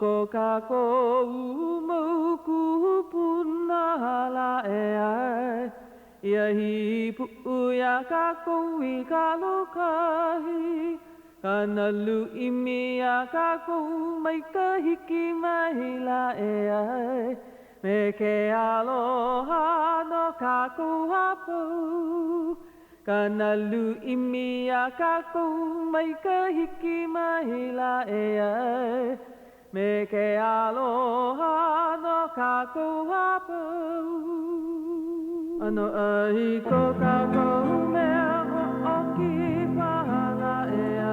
ko kākou mau kūpuna lā ʻeā Ia hīpuʻu iā kākou i ka lōkahi Ka nalu ʻimi iā kākou mai ka hiki mai lā ʻeā Me ke aloha no kākou a pau Ka nalu ʻimi iā kākou mai ka hiki mai lā ʻeā Me ke aloha no kākou a pau ʻAnoʻai ko kākou mea hoʻokipa lā ʻeā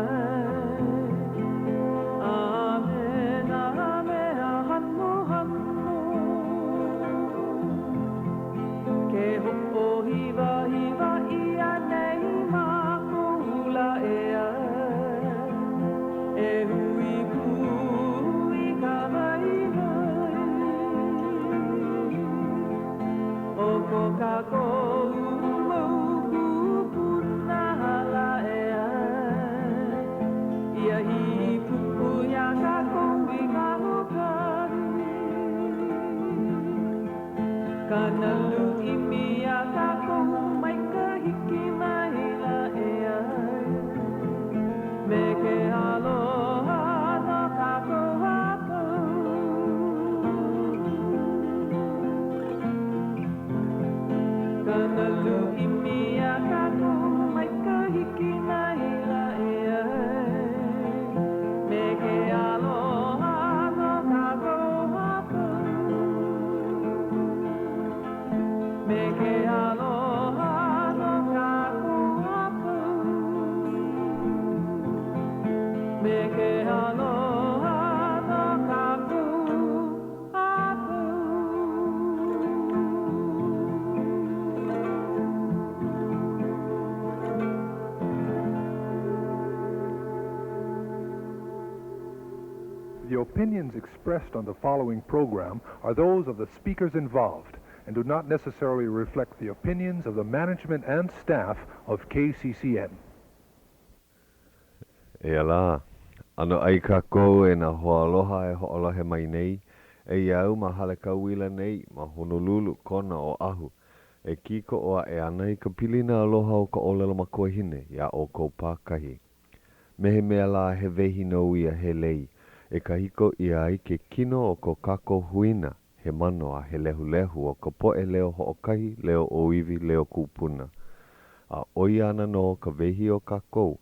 A me nā mea hanohano Ke hoʻohiwahiwa ʻia nei mākou lā ʻeā E hui pū i ka waiwai O ko kākou mau kūpuna lā ʻeā Ia hīpuʻu iā kākou i ka lōkahi Ka nalu ʻimi iā kākou mai ka hiki mai lā ʻeā Me ke aloha no kākou a pau Ka nalu ʻimi iā kākou mai ka hiki mai lā ʻeā Me ke aloha no kākou a pau Me ke aloha no kākou a pau Me ke aloha no kākou a pau. The opinions expressed on the following program are those of the speakers involved and do not necessarily reflect the opinions of the management and staff of KCCN. Eia lā, ʻanoʻai kākou e nā hoaaloha e hoʻolohe mai nei. Eia au ma Halekauwila nei, ma Honolulu, Kona, Oʻahu, e kīkoʻo aʻe ana i ka pilina aloha o ka ʻōlelo makuahine iā ʻoukou pākahi. Me he mea lā he wehi nō ia he lei e kāhiko ʻia ai ke kino o ko kākou huina, he mano a he lehulehu o ka poʻe leo hoʻokahi, leo ʻōiwi, leo kūpuna. A ʻo ia ana nō ka wehi o kākou,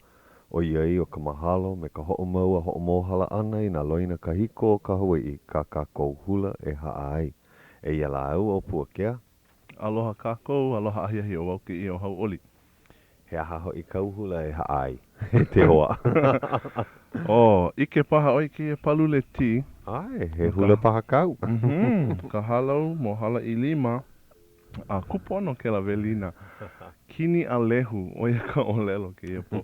ʻoiai ʻo ka mahalo me ka hoʻomau a hoʻomōhala ʻana i nā loina kahiko o ka Hawaiʻi kā kākou hula e haʻa ai. Eia lā au ʻo Puakea. Aloha kākou, aloha ahiahi ʻo wau kēia ʻo Hauʻoli. He aha hoʻi kāu hula e haʻa ai, e te hoa? Oh, ʻike paha ʻoe i kēia palule tī. ʻAe, he hula paha kāu. Mm-hmm, ka hālau mohala ʻilima, a kūpono kēlā welina. Kini a lehu, ʻo ia ka ʻōlelo kēia pō.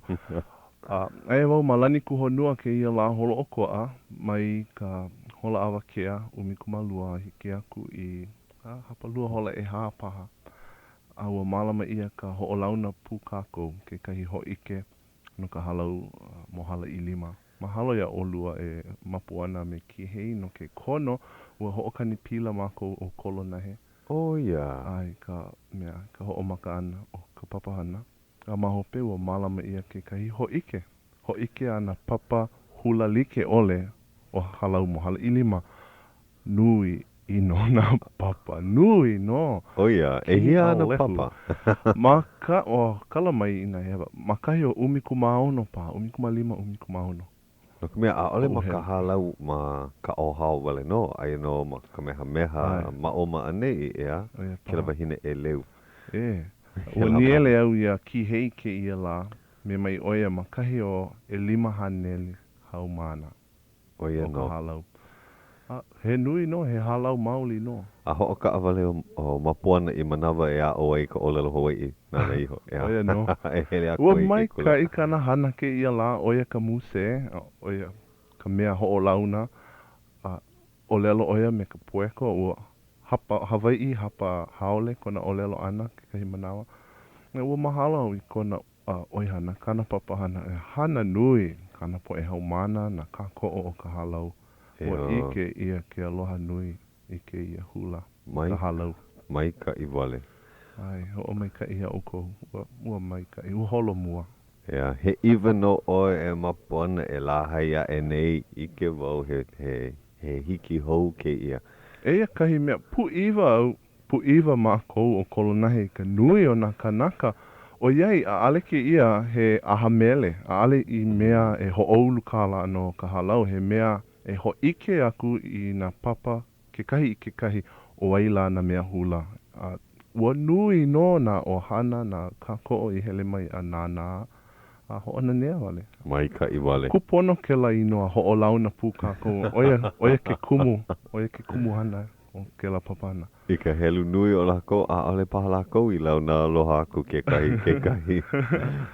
A aia wau ma Lanikūhonua kēia lā holoʻokoʻa mai ka hola awakea 12 a hiki aku i ka hapalua hola ʻehā paha. A ua mālama ʻia ka hoʻolauna pū kākou, kekahi hōʻike no ka hālau mohala ʻilima. Mahalo iā ʻolua e Mapuana me Kihei no ke kono, ua hoʻokani pila mākou ʻo Kolonahe. ʻO ia. A i ka mea, ka hoʻomaka ʻana o ka papahana. A ma hope ua mālama ʻia kekahi hōʻike, hōʻike a nā papa hula like ʻole o Hālau Mohala ʻIlima. Nui ʻino nā papa. Nui nō! ʻO ia, ʻehia ana papa? Ma ka, oh, kala mai inā he hewa. Ma kahi o 16 paha, 15, 16. No ka mea, ʻaʻole ma ka hālau ma Kaʻōhao wale nō, aia nō ma Kamehameha, ma ʻō ma ʻaneʻi, ʻeā, kēlā wahine ʻeleu. E. Ua nīele au iā Kihei kēia lā, mea mai ʻo ia ma kahi o 500 haumāna. ʻO ia nō. ka hālau. A he nui nō, he hālau maoli nō. A hoʻokaʻawale ʻo Mapuana i manawa e aʻo ai i ka ʻōlelo Hawaiʻi nāna iho, ʻeā. ʻO ia nō. E hele aku ai i ke kula. Ua maikaʻi kāna hana kēia lā, ʻo ia ka mūsē, ʻo ia ka mea hoʻolauna, a ʻōlelo ʻo ia me ka pueko, ua hapa Hawaiʻi, hapa haole kona ʻōlelo ʻana kekahi manawa. Ua mahalo au i kona ʻoihana, kāna papahana, he hana nui kāna poʻe haumāna, nā kākoʻo o ka hālau. Ua ʻike ʻia ke aloha nui i kēia hula, ka hālau. Maikaʻi wale. ʻAe, hoʻomaikaʻi iā ʻoukou. Ua, ua maikaʻi. Ua holomua. ʻEā, he ʻiwa nō ʻoe e Mapuana e lāhai aʻe nei, ʻike wau he, he, he hiki hou kēia. Eia kahi mea, pūʻiwa au, pūʻiwa mākou o Kolonahe i ka nui o nā kānaka, ʻoiai ʻaʻale kēia he ʻaha mele, ʻaʻale i mea e hoʻoulu kālā no ka hālau, he mea e hōʻike aku i nā papa kekahi i kekahi ʻo wai lā nā mea hula. A ua nui nō nā ʻohana, nā kākoʻo i hele mai a nānā a hoʻonanea wale. Maikaʻi wale. Kūpono kēlā inoa, hoʻolauna pū kākou. ʻO ia, ʻo ia ke kumu, ʻo ia ke kumuhana o kēlā papahana. I ka helu nui o lākou, ʻaʻole paha lākou i launa aloha aku kekahi i kekahi.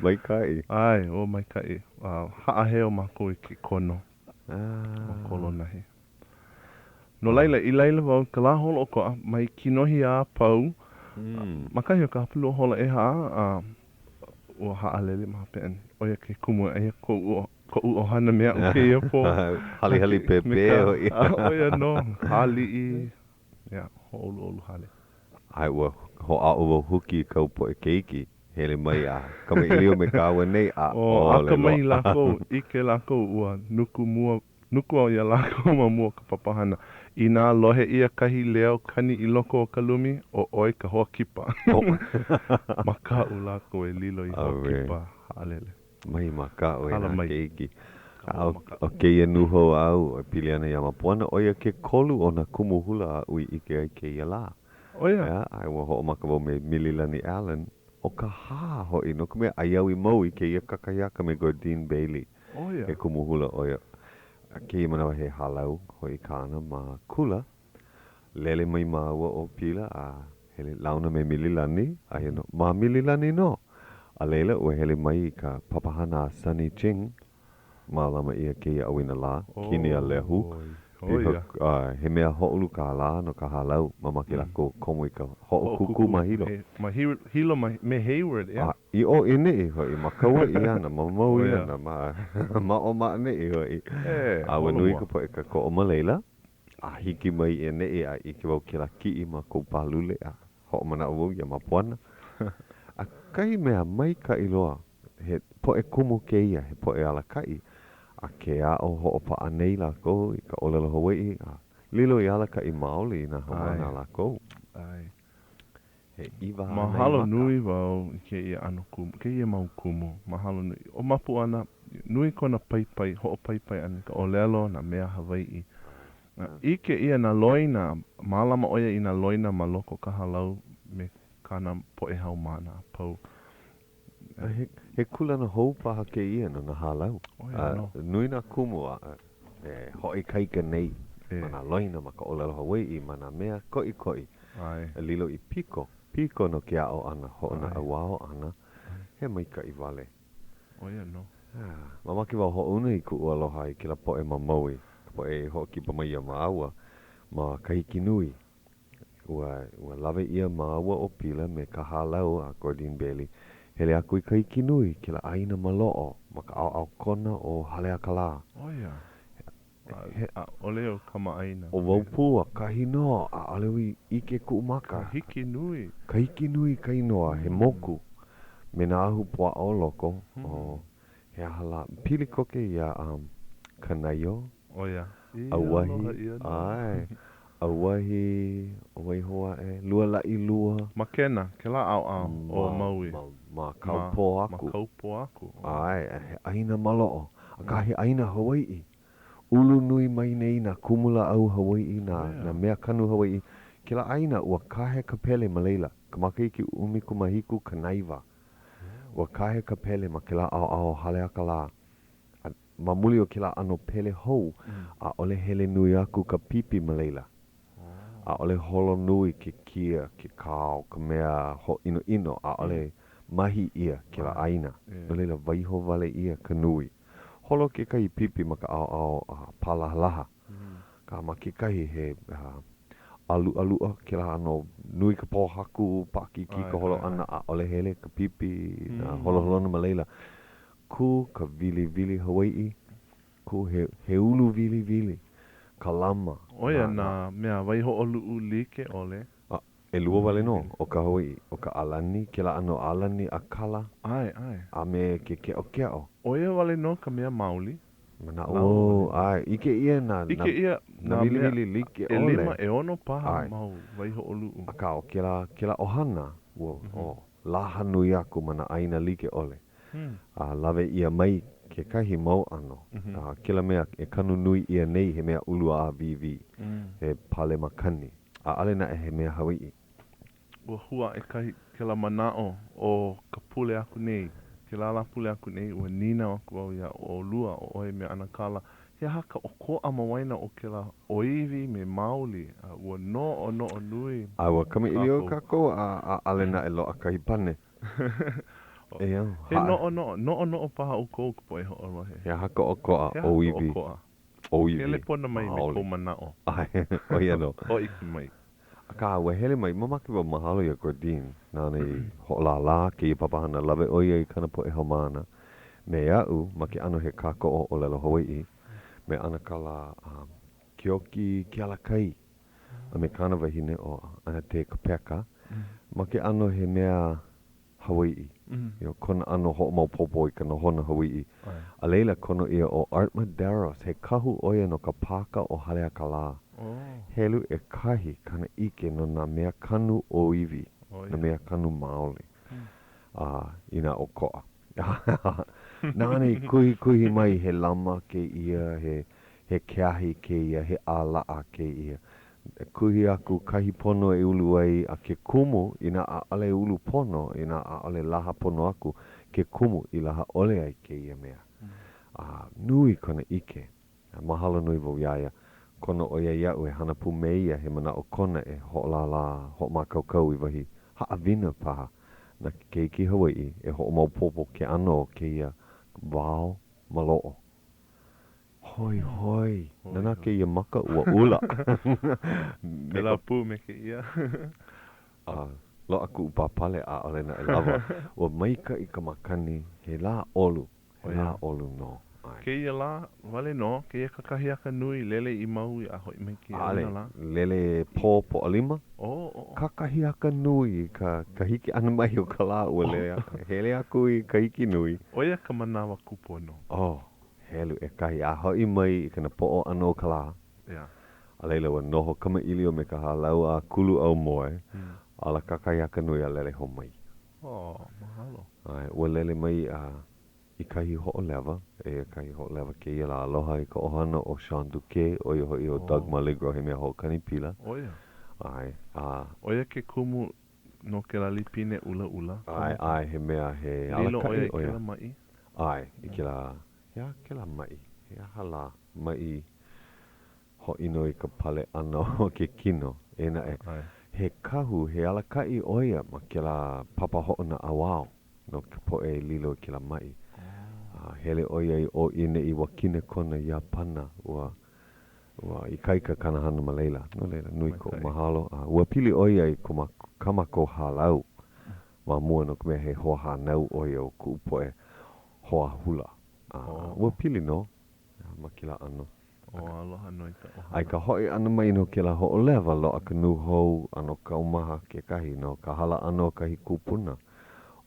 Maikaʻi. ʻAe, ua maikaʻi. A haʻaheo mākou i ke kono o Kolonahe. No laila, i laila wau ka lā holoʻokoʻa mai kinohi a pau ma kahi o ka hapalua hola ʻehā a ua haʻalele ma hope ʻo ia ke kumu aia koʻu koʻu ʻohana me aʻu kēia pō. Halihali pēpē hoʻi. ʻO ia nō, hāliʻi, ia, hōʻoluʻolu hale. A ua hoʻāʻo wau huki i kāu poʻe keiki, hele mai a kamaʻilio me kāua nei, ʻaʻole loa. Akamai lākou, ʻike lākou ua nuku mua Nuku au iā lākou ma mua o ka papahana. Inā lohe ʻia kahi leo kani i loko o ka lumi, ʻo ʻoe ka hoa kipa. Makaʻu lākou e lilo i hoa kipa haʻalele. Mai makaʻu e nā keiki. A ʻo kēia nūhou āu e pili ana iā Mapuana, ʻo ia ke kolu o nā kumu hula aʻu i ʻike ai kēia lā. ʻO ia. A ua hoʻomaka wau me Mililani Allen, ʻo ka hā hoʻi, no ka mea, ʻai au i Maui i kēia kakahiaka me Gordene Bailey. ʻO ia. He kumu hula ʻo ia. A kēia manawa he hālau hoʻi kāna ma Kula. Lele mai māua ʻo Pila a hele launa me Mililani, aia nō ma Mililani nō. A laila, ua hele mai i ka papahana a Sonny Ching, mālama ʻia kēia ʻauinalā, kini a lehu. ʻO ia. A he mea hoʻoulu kālā no ka hālau, mamake lākou komo i ka hoʻokūkū ma Hilo. Ma Hilo me Hayward, ʻeā? A i ʻō i ʻaneʻi hoʻi, ma Kauaʻi ana, ma Maui ana, ma ma ʻō ma ʻaneʻi hoʻi. A ua nui ka poʻe kākoʻo ma laila, a hiki mai i ʻaneʻi a ʻike wau kēlā kiʻi ma kou pālule a hoʻomanaʻo wau iā Mapuana. A kahi mea maikaʻi loa, he poʻe kumu kēia, he poʻe alakaʻi, a ke aʻo hoʻopaʻa nei lākou i ka ʻōlelo Hawaiʻi, a lilo i alakaʻi maoli i nā haumāna a lākou. ʻAe. He ʻiwa hānai maka. Mahalo nui wau i kēia ʻano kumu, kēia mau kumu. Mahalo nui. ʻO Mapuana, nui kona paipai, hoʻopaipai ʻana i ka ʻōlelo, nā mea Hawaiʻi. A ʻike ʻia nā loina, mālama ʻo ia i nā loina ma loko o ka hālau me kāna poʻe haumāna a pau. A he, he kūlana hou paha kēia no nā hālau. ʻO ia nō. A nui nā kumu a e hoʻoikaika nei ma nā loina, ma ka ʻōlelo Hawaiʻi, ma nā mea koʻikoʻi. ʻAe. E lilo i piko, piko no ke aʻo ʻana, hoʻonaʻauao ʻana, he maikaʻi wale. ʻO ia nō. Mamake wau hoʻouna i kuʻu aloha i kēlā poʻe ma Maui, ka poʻe i hoʻokipa mai iā māua ma Kahikinui. Ua, ua lawe ʻia māua ʻo Pila me ka hālau a Gordene Bailey, hele aku i Kahikinui, kēlā ʻāina maloʻo ma ka ʻaoʻao Kona o Haleakalā. ʻO ia. ʻAʻole au kamaʻāina. ʻO wau pū, ʻakahi nō, ʻaʻole au i ʻike kuʻu maka. Kahikinui. Kahikinui ka inoa, he moku me nā ahupuaʻa o loko, o he aha lā, pili koke iā um, Kanaio. ʻO ia. ʻAuwahi, ʻae, ʻAuwahi, ʻo wai hou aʻe, Lualaʻi Lua. Makena, kēlā ʻaoʻao o Maui. Ma, ma Kaupō aku. Ma Kaupō aku. ʻAe, he ʻāina maloʻo, akā he ʻāina Hawaiʻi. Ulu nui mai nei nā kumulāʻau Hawaiʻi, nā, nā mea kanu Hawaiʻi. Kēlā ʻāina, ua kahe ka pele ma laila, ka makahiki 1990. Ua kahe ka pele ma kēlā ʻaoʻao o Haleakalā. A ma muli o kēlā ʻano pele hou, ʻaʻole hele nui aku ka pipi ma laila. ʻAʻole holo nui ke kia, ke kao, ka mea hōʻinoʻino, ʻaʻole mahi ʻia kēlā ʻāina. No laila, waiho wale ʻia ka nui. Holo kekahi pipi ma ka ʻaoʻao pālahalaha, akā ma kekahi he ʻāluʻaluʻa kēlā ʻano nui ka pōhaku, paʻakikī ka holo ʻana, ʻaʻole hele ka pipi, nā holoholona ma laila. Kū ka wiliwili Hawaiʻi, kū he, he ulu wiliwili. Kalama. ʻO ia nā mea waihoʻoluʻu like ʻole. A, ʻelua wale nō o ka Hawaiʻi, ʻo ka ʻalani, kēlā ʻano ʻalani a kala. ʻAe, ʻae. A me ke keʻokeʻo. ʻO ia wale nō ka mea maoli. Manaʻo wau, ʻae, ʻike ʻia nā, ʻIke ʻia nā wiliwili like ʻole. ʻElima, ʻeono paha mau waihoʻoluʻu. Akā, ʻo kēlā, kēlā ʻohana, ua, oh, laha nui aku ma nā ʻāina like ʻole. A lawe ʻia mai kekahi mau ʻano. A kēlā mea e kanu nui ʻia nei he mea ulu ʻāwīwī, he pale makani. ʻAʻole naʻe he mea Hawaiʻi. Ua hua aʻe kahi kēlā manaʻo o ka pule aku nei, kēlā lāpule aku nei, ua nīnau aku wau iā ʻolua, ʻo ʻoe me ʻAnakala, he aha ka ʻokoʻa ma waena o kēlā ʻōiwi me maoli, a ua noʻonoʻo nui A ua kamaʻilio kākou a ʻaʻole naʻe loaʻa kahi pane. Eia, He noʻonoʻo, noʻonoʻo paha ʻoukou ka poʻe hoʻolohe. He aha ka ʻokoʻa, He aha ka ʻōiwi? ʻokoʻa? ʻŌiwi. Kelepona mai me kou manaʻo. ʻAe, ʻo ia nō. Hōʻike mai. Akā, ua hele mai, mamake wau mahalo iā Gordene, nāna i hoʻolālā kēia papahana, lawe ʻo ia i kāna poʻe haumāna me aʻu ma ke ʻano he kākoʻo ʻōlelo Hawaiʻi, me ʻAnakala Keoki Kealakai a me kāna wahine ʻo ʻAnatē Kapeka, ma ke ʻano he mea Hawaiʻi, you know, kona ʻano hoʻomaopopo i ka nohona Hawaiʻi. A laila, kono ʻia ʻo Art Medeiros, he kahu ʻo ia no ka pāka ʻo Haleakalā. Helu ʻekahi kāna ʻike no nā mea kanu ʻōiwi, nā mea kanu maoli, a i nā ʻokoʻa. Nāna i kuhikuhi mai he lama kēia, he he keahi kēia, he ʻālaʻa kēia. Kuhi aku kahi pono e ulu ai a ke kumu, inā ʻaʻole ulu pono, inā ʻaʻole laha pono aku ke kumu i laha ʻole ai kēia mea. A nui kona ʻike. A mahalo nui wau iā ia. Kono ʻo ia iaʻu e hana pū me ia, he manaʻo kona e hoʻolālā, hoʻomākaukau i wahi haʻawina paha na ke keiki Hawaiʻi e hoʻomaopopo ke ʻano o kēia wao maloʻo. Hoihoi. Nānā kēia maka ua ʻula. Pēlā pū me kēia. A loaʻa kuʻu pāpale, ʻaʻole naʻe lawa. Ua maikaʻi ka makani, he lā ʻolu, he lā ʻolu nō. ʻAe. Kēia lā wale nō, kēia kakahiaka nui, lele i Maui a hoʻi mai kēia ʻAʻole, lā. lele pō Pōʻalima. Oh, oh. Kakahiaka nui i ka, ka hiki ʻana mai o ka lā, ua lele, hele aku i Kahikinui. ʻO ia ka manawa kūpono. Oh, Helu ʻekahi a hoʻi mai i ka napoʻo ʻana o ka lā. Yeah. A laila ua noho kamaʻilio me ka hālau a kulu aumoe, ala kakahiaka nui a lele hou mai. Oh, mahalo. ʻAe, ua lele mai a i kahi hoʻolewa, eia kahi hoʻolewa kēia lā aloha i ka ʻohana o Sean Duque, ʻo ia hoʻi ʻo Doug Maligro, he mea hoʻokani pila. ʻO ia. ʻAe, a. ʻO ia ke kumu no kēlā lipine ʻulaʻula. ʻAe, ʻae, he mea, he Lilo ʻo alakaʻi ia i ʻo ia. kēlā maʻi. ʻAe, i kēlā, he aha kēlā maʻi? He aha lā maʻi hōʻino i ka pale ʻana o ke kino? Eia naʻe, he kahu, he alakaʻi ʻo ia ma kēlā papa hoʻonaʻauao no ka poʻe i lilo i kēlā maʻi. A hele ʻo ia i ʻō i ʻaneʻi ua kine kona Iāpana, ua, ua ikaika kāna hana ma laila. No laila, nui koʻu mahalo. A ua pili ʻo ia i ko mākou, kā mākou hālau. Ma mua no ka mea he hoahānau ʻo ia o kuʻu poʻe hoa hula. A ua pili nō ma kēlā ʻano. O aloha nō i ka ʻohana. A i ka hoʻi ʻana mai no kēlā hoʻolewa, loaʻa ka nūhou ʻano kaumaha kekahi no ka hala ʻana o kahi kupuna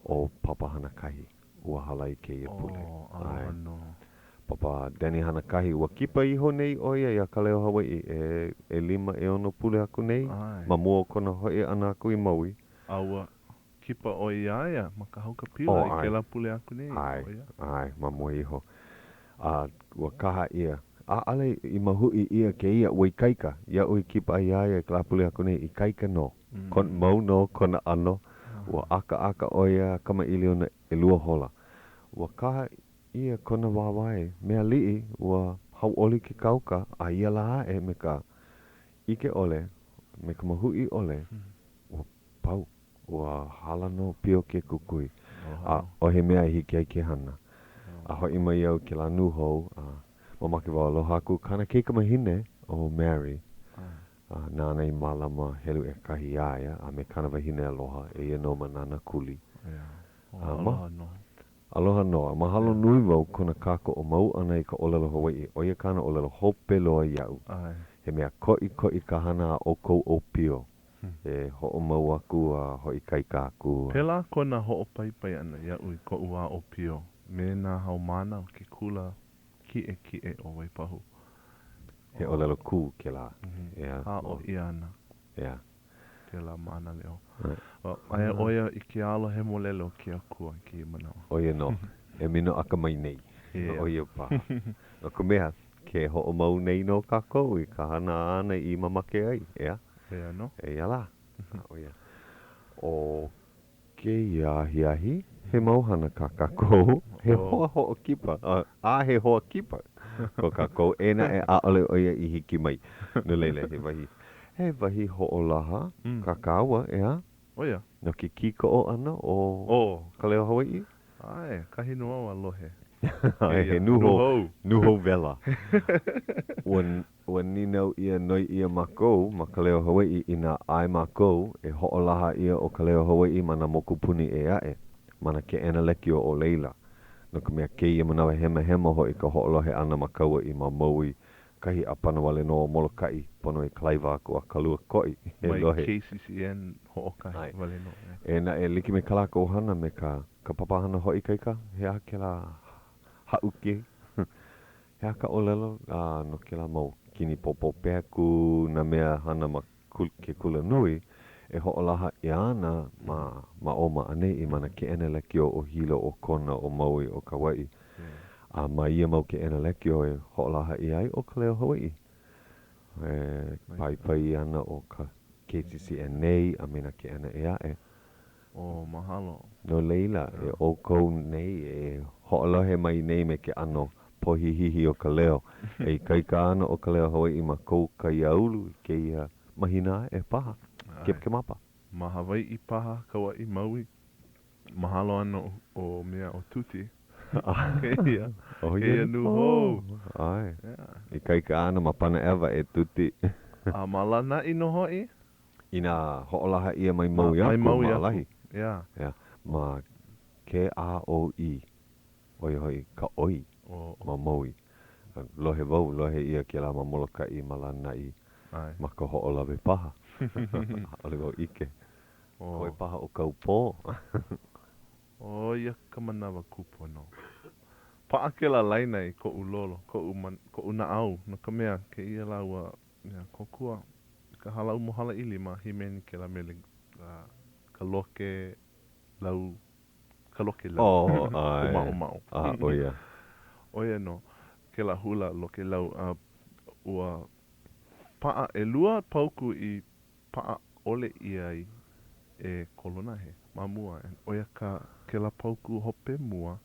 ʻo Papa Hanakahi. Ua hala i kēia pule. O aloha nō. Papa Danny Hanakahi, ua kipa iho nei ʻo ia iā Ka Leo Hawaiʻi e ʻelima ʻeono pule aku nei ma mua o kona hoʻi ʻana aku i Maui. A ua kipa ʻoe iā ia ma ka haukapila i kēlā pule aku nei, ʻae, ʻae, ma mua iho. A ua kaha ʻia. ʻAʻole i mahuʻi ʻia kēia, ua ikaika. Iaʻu i kipa ai iā ia i kēlā pule aku nei, ikaika nō. Kon, mau nō kona ʻano. Ua ʻakaʻaka ʻo ia a kamaʻilio no ʻelua hola. Ua kaha ʻia kona wāwae mea liʻi, ua hauʻoli ke kauka, a ia lā aʻe me ka ʻike ʻole, me ka mahuʻi ʻole, ua pau. Ua hala nō, pio ke kukui. ʻAʻohe mea e hiki ai ke hana. A hoʻi mai au i kēlā nūhou, a mamake wau aloha aku kāna kaikamahine ʻo Mary, a nāna i mālama helu ʻekahi iā ia a me kāna wahine aloha, eia nō ma Nānākuli. A ma. Aloha nō, a mahalo nui wau kona kākoʻo mau ʻana i ka ʻōlelo Hawaiʻi, ʻo ia kāna ʻōlelo hope loa iaʻu. He mea koʻikoʻi ka hana a ʻoukou ʻōpio. E hoʻomau aku a hoʻoikaika aku. Pēlā kona hoʻopaipai ʻana iaʻu i koʻu wā ʻōpio me nā haumāna o ke kula kiʻekiʻe o Waipahu. He ʻōlelo kū kēlā, ʻeā. Aʻo ʻia ana. ʻEā. Kēlā mānaleo. Aia ʻo ia i ke alo hemolele o ke Akua i kēia manawa. ʻO ia nō. E minoʻaka mai nei. ʻO ia paha. No ka mea, ke hoʻomau nei nō kākou i ka hana āna i mamake ai, ʻeā? ʻEā nō. Eia lā. ʻO ia. ʻO kēia ahiahi, he mau hana kā kākou, he hoa hoʻokipa, a he hoa kipa ko kākou, eia naʻe ʻaʻole ʻo ia i hiki mai. No laila, he wahi, he wahi hoʻolaha kā kāua, ʻeā? ʻO ia. No ke kīkoʻo ʻana o Ka Leo Hawaiʻi? ʻAe, kahi nō au a lohe. He nūhou, nūhou wela. Ua Ua nīnau ʻia, noi ʻia mākou ma Ka Leo Hawaiʻi inā ʻae mākou e hoʻolaha ʻia ʻo Ka Leo Hawaiʻi ma nā mokupuni ʻē aʻe, ma nā keʻena lekiō o laila. No ka mea, kēia manawa hemahema hoʻi ka hoʻolohe ʻana ma Kauaʻi, ma Maui, kahi ʻāpana wale nō o Molokaʻi, pono e kalaiwa aku a Kaluakoʻi e Mai lohe. KCCN hoʻokahi wale nō, ʻeā. Eia naʻe, like me kā lākou hana me ka ka papahana hoʻoikaika, he aha kēlā haʻuki? He aha ka ʻōlelo no kēlā mau kinipōpō peku, nā mea hana ma ke kula nui, e hoʻolaha ʻia ana ma ma ʻō ma ʻaneʻi ma nā keʻena lekiō o Hilo, o Kona, o Maui, o Kauaʻi. A ma ia mau keʻena lekiō e hoʻolaha ʻia ai ʻo Ka Leo Hawaiʻi. E paipai ana ʻo ka KCCN nei a me nā keʻena ʻē aʻe. Oh, mahalo. No laila, e ʻoukou nei e hoʻolohe mai nei me ke ʻano pohihihi o ka leo, e ikaika ana ʻo Ka Leo Hawaiʻi ma kou kaiāulu i kēia mahina aʻe paha, Kepakemapa. Ma Hawaiʻi paha, Kauaʻi, Maui. Mahalo ana ʻo mea ʻo Tuti. Kēia, kēia nūhou. ʻAe. Ikaika ana ma Panaʻewa e Tuti. A ma Lānaʻi nō hoʻi? Inā hoʻolaha ʻia mai Maui aku, Mai Maui aku. Maʻalahi. Yeah. Yeah. Ma KROE, ʻo ia hoʻi ka ʻoi ma Maui. Lohe wau, lohe ʻia kēlā ma Molokaʻi, ma Lānaʻi, ma Kahoʻolawe paha. ʻAʻole wau ʻike. Koe paha ʻo Kaupō. ʻO ia ka manawa kūpono. Paʻa kēlā laina i koʻu lolo, koʻu, koʻu naʻau, no ka mea, kēia lā ua Mea kōkua i ka hālau mohala ʻilima hīmeni kēlā mele ka loke lau ka loke lau Oh, ʻae. ʻōmaʻomaʻo. A, ʻo ia. ʻO ia nō kēlā hula loke lau a ua paʻa ʻelua paukū i paʻa ʻole ʻia ai e Kolonahe ma mua ʻo ia ka kēlā paukū hope mua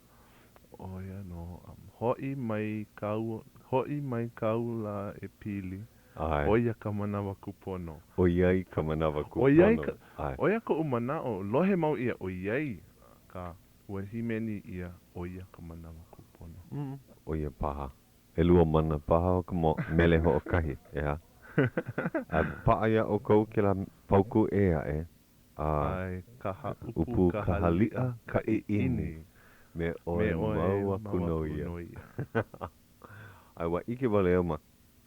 ʻo ia nō hoʻi mai kāu hoʻi mai kāu lā e pili ʻAe. ʻo ia ka manawa kūpono. ʻOiai ka manawa kūpono. ʻOiai ka, ʻAe. ʻo ia koʻu manaʻo, lohe mau ʻia ʻoiai akā ua hīmeni ʻia ʻo ia ka manawa kūpono. ʻO ia paha. ʻElua mana paha o ka mele hoʻokahi, ʻeā? A paʻa iā ʻoukou kēlā paukū ʻē aʻe, a. ʻAe, ka hāʻupu, ʻupu, ka ka haliʻa, haliʻa, ka ka ʻiʻini, ʻiʻini, me ʻoe me ʻoe mau aku mau nō aku ia. nō ia. A ua ʻike wale au ma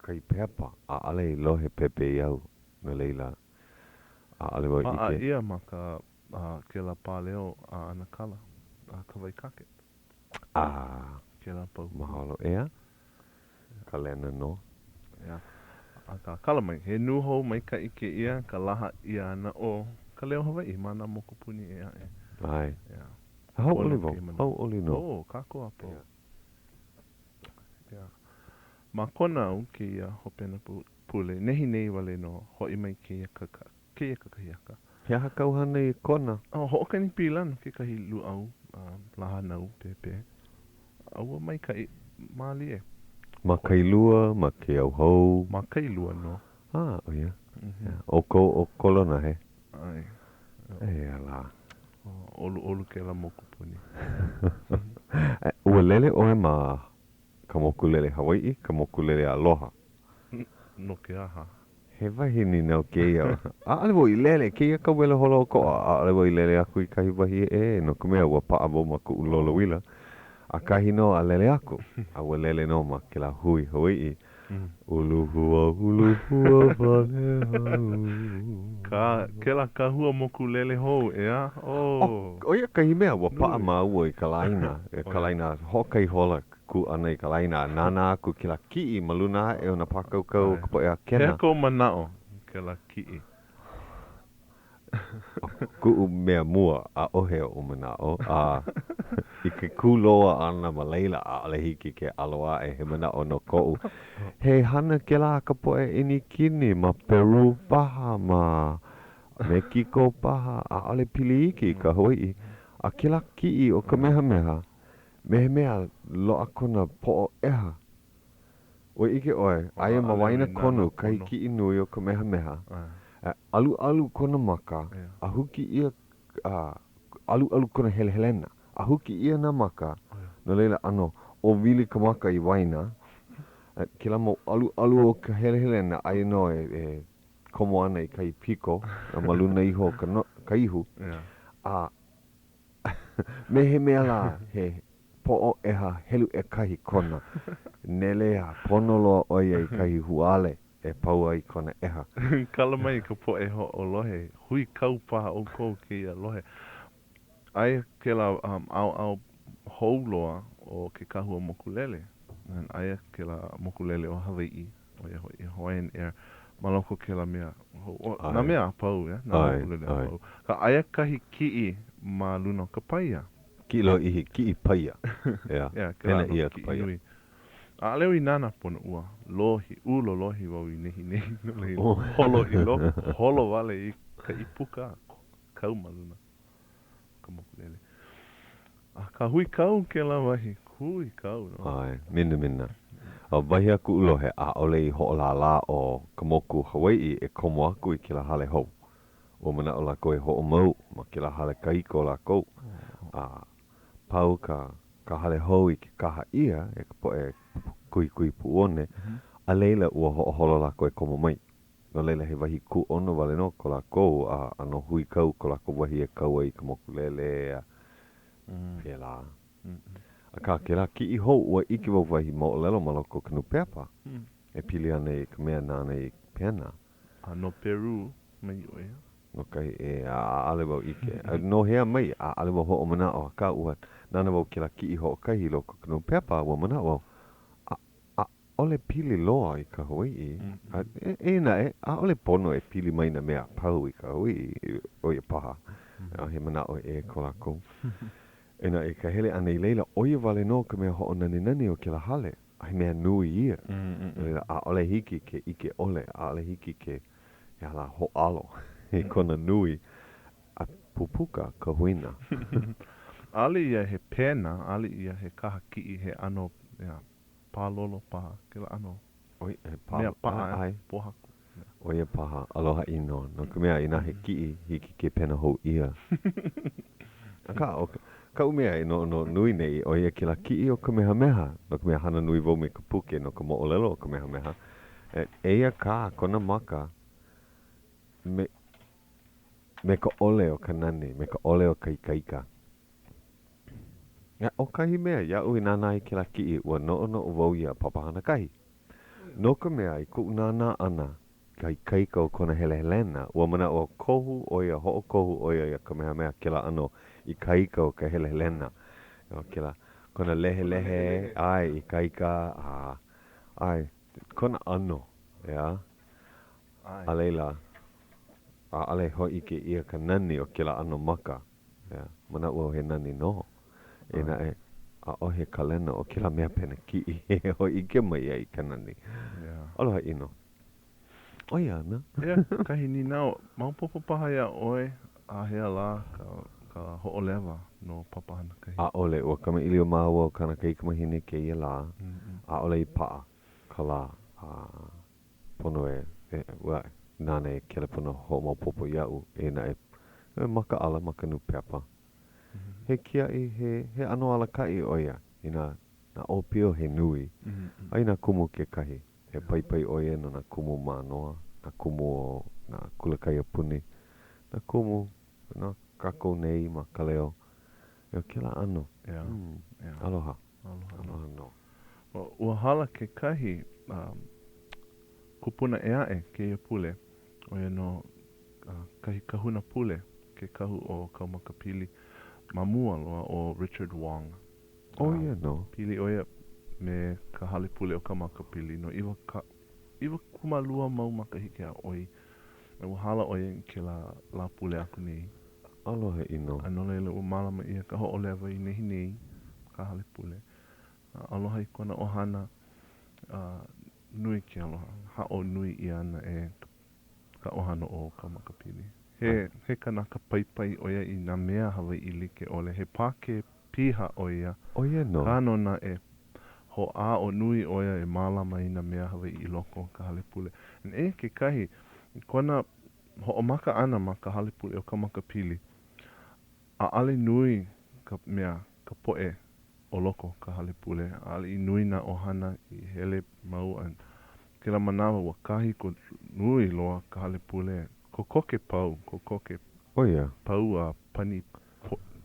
kahi pepa, ʻaʻole i lohe pepeiau, no laila, ʻaʻole wau Paʻa ʻike. ʻia ma ka kēlā pāleo a ʻAnakala, a Kawaikake. A. Kēlā paukū. Mahalo, ʻeā? Kalena nō. ʻEā. Akā, kala mai, he nūhou maikaʻi kēia ka laha ʻia ʻana o ka leo Hawaiʻi ma nā mokupuni ʻē aʻe. ʻAe. ʻEā. Hauʻoli wau, hauʻoli nō. Oh, kākou a pau. ʻEā. Ma Kona au kēia hopena pule, nehinei wale nō, hoʻi mai kēia kēia kakahiaka. He aha kāu hana i Kona? Oh, hoʻokani pila no kekahi lūʻau lā hānau pēpē. A ua maikaʻi mālie. Ma Kailua, ma Keauhou? Ma Kailua nō. Ah, ʻo ia. ʻOukou ʻo Kolonahe? ʻAe. Eia lā. ʻOluʻolu kēlā mokupuni. Ua lele ʻoe ma ka mokulele Hawaiʻi, ka mokulele Aloha? No ke aha? He wahi nīnau kēia. ʻAʻole wau i lele, kēia kau wela holoʻokoʻa, ʻaʻole wau i lele aku i kahi wahi ʻē, no ka mea, ua paʻa wau ma kuʻu lolouila. ʻAkahi nō a lele aku, a ua lele nō ma kēlā hui Hawaiʻi. Uluhua, uluhua wale au. Kā, kēlā kahua mokulele hou, ʻeā? Oh. ʻO ia kahi mea, ua paʻa māua i ka laina, ka laina hoʻokahi hola kū ʻana i ka laina a nānā aku kēlā kiʻi ma luna aʻe o nā pākaukau o ka poʻe ʻĀkena. He aha kou manaʻo i kēlā kiʻi? ʻO kuʻu mea mua, ʻaʻohe oʻu manaʻo, a i ke kū loa ʻana ma laila, ʻaʻole hiki ke ʻalo aʻe he manaʻo no koʻu. He hana kēlā a ka poʻe ʻInikini ma Peru paha, ma Mekiko paha, ʻaʻole pili iki i ka Hawaiʻi. A kēlā kiʻi o Kamehameha, Me he mea, loaʻa kona poʻo ʻeha. Ua ʻike ʻoe, aia ma waena konu kahi kiʻi nui o Kamehameha, a ʻaluʻalu kona maka, a huki ʻia, a ʻaluʻalu kona helehelena, a huki ʻia nā maka, no laila ʻano ʻōwili ka maka i waena, a kēlā mau ʻaluʻalu o ka helehelena, aia nō e komo ana i kahi piko ma luna iho o ka, ka ihu, a Me he mea lā, he poʻo ʻeha helu ʻekahi kona. Nele a pono loa ʻo ia i kahi huāle e pau ai kona ʻeha. Kala mai ka poʻe hoʻolohe, huikau paha ʻoukou kēia lohe. Aia kēlā ʻaoʻao hou loa o ke kahua mokulele. Aia kēlā mokulele o Hawaiʻi. ʻO ia hoʻi, Hawaiian Air, ma loko o kēlā mea hou, ʻo, nā mea a pau, yeah, nā mokulele a pau. Akā, aia kahi kiʻi ma luna o ka paia. Kiʻi lōʻihi, kiʻi paia, yeah, yeah, pena ʻia ka paia. Nui. ʻAʻole au i nānā pono, ua lohi, ʻūlolohi wau i nehinei, no laila, holo i loko, holo wale i ka ʻīpuka a kau ma luna o ka mokulele. Akā, huikau kēlā wahi, huikau nō. ʻAe, minamina. A wahi a kuʻu lohe, ʻaʻole i hoʻolālā ʻo ka moku Hawaiʻi e komo aku i kēlā hale hou. Ua manaʻo lākou e hoʻomau ma kēlā hale kahiko o lākou. A pau ka ka hale hou i ke kaha ʻia e ka poʻe kuhikuhi puʻuone, a laila ua hoʻoholo lākou e komo mai. No laila, he wahi kūʻono wale nō ko lākou, a ʻano huikau ko lākou wahi e kau ai i ka mokulele a pēlā. Akā, kēlā kiʻi hou, ua ʻike wau wahi moʻolelo ma loko o ka nūpepa e pili ana i ka mea nāna i pena. A no Peru mai ʻo ia? No kahi ʻē, a ʻaʻole wau ʻike. A no hea mai, ʻaʻole wau hoʻomanaʻo, akā ua nānā wau kēlā kiʻi hoʻokahi i loko o ka nūpepa, ua manaʻo wau, ʻaʻole pili loa i ka Hawaiʻi, a eia naʻe, ʻaʻole pono e pili mai nā mea a pau i ka Hawaiʻi, ʻo ia paha, he manaʻo ʻē ko lākou. Eia naʻe, i ka hele ʻana i laila, ʻo ia wale nō ka mea hoʻonanenane o kēlā hale, a he mea nui ia. No laila, ʻaʻole hiki ke ʻike ʻole, ʻaʻole hiki ke, he aha lā, hōʻalo i kona nui a pupuka ka huina. ʻAʻole ia he pena, ʻaʻole ia he kaha kiʻi, he ʻano, yeah, Pālolo paha kēlā ʻano ʻOi, he pā, mea paʻa, ʻae. Pōhaku. ʻO ia paha, aloha ʻino, no ka mea, inā he kiʻi, hiki ke pena hou ʻia. Akā, ʻo kaʻu mea e noʻonoʻo nui nei, ʻo ia kēlā kiʻi o Kamehameha, no ka mea, hana nui wau me ka puke no ka moʻolelo o Kamehameha. Eia kā kona maka me, me ka ʻole o ka nani, me ka ʻole o ka ikaika. ʻO kahi mea, iaʻu i nānā i kēlā kiʻi, ua noʻonoʻo wau iā Papahanakahi. No ka mea, i koʻu nānā ʻana i ka ikaika o kona helehelena, ua manaʻo au kohu ʻo ia, hoʻokohu ʻo ia iā Kamehameha kēlā ʻano ikaika o ka helehelena. ʻO kēlā, kona lehelehe, ʻae, ikaika, a, ʻae, kona ʻano, ʻeā? A laila, ʻaʻole hōʻike ʻia ka nani o kēlā ʻano maka. ʻEā, manaʻo au he nani nō. Eia naʻe, ʻaʻohe kalena o kēlā mea pena kiʻi e hōʻike mai ai i ka nani. Aloha ʻino. ʻO ia ana. Eia kahi nīnau, maopopo paha iā ʻoe āhea lā ka ka hoʻolewa no Papahanakahi? ʻAʻole. Ua kamaʻilio māua ʻo kāna kaikamahine kēia lā. ʻAʻole i paʻa ka lā. A pono e, e, ua, nāna e kelepona hoʻomaopopo iaʻu, eia naʻe, e makaʻala ma ka nūpepa. He kiaʻi, he, he ʻano alakaʻi ʻo ia i nā, nā ʻōpio he nui, a i nā kumu kekahi. He paipai ʻo ia no nā kumu Mānoa. nā kumu o nā kula kaiapuni, nā kumu no kākou nei ma Kaleo. ʻEā, kēlā ʻano. ʻEā. ʻEā. Aloha. Aloha. Aloha nō. Ua hala kekahi kupuna ʻē aʻe kēia pule, ʻo ia nō kahi kahuna pule, ke kahu o Kaumakapili ma mua loa ʻo Richard Wong. ʻO ia nō. Pili ʻo ia me ka hale pule o Kaumakapili no 22 mau makahiki a ʻoi. Ua hala ʻo ia i kēlā Lāpule aku nei. Aloha ʻino. A no laila, ua mālama ʻia ka hoʻolewa i nehinei ma ka hale pule. A aloha i kona ʻohana, a nui ke aloha, haʻo nui ʻia ana e ka ʻohana o Kaumakapili. He, he kanaka paipai ʻo ia i nā mea Hawaiʻi like ʻole. He Pākē piha ʻo ia. ʻO ia nō. Akā nō naʻe, hoʻāʻo nui ʻo ia e mālama i nā mea Hawaiʻi i loko o ka hale pule. And eia kekahi, i kona hoʻomaka ʻana ma ka hale pule o Kaumakapili, ʻaʻole nui ka mea, ka poʻe o loko o ka hale pule, ʻaʻole i nui nā ʻohana i hele mau a kēlā manawa ua kāhiko nui loa ka hale pule, kokoke pau, kokoke ʻO ia. pau a pani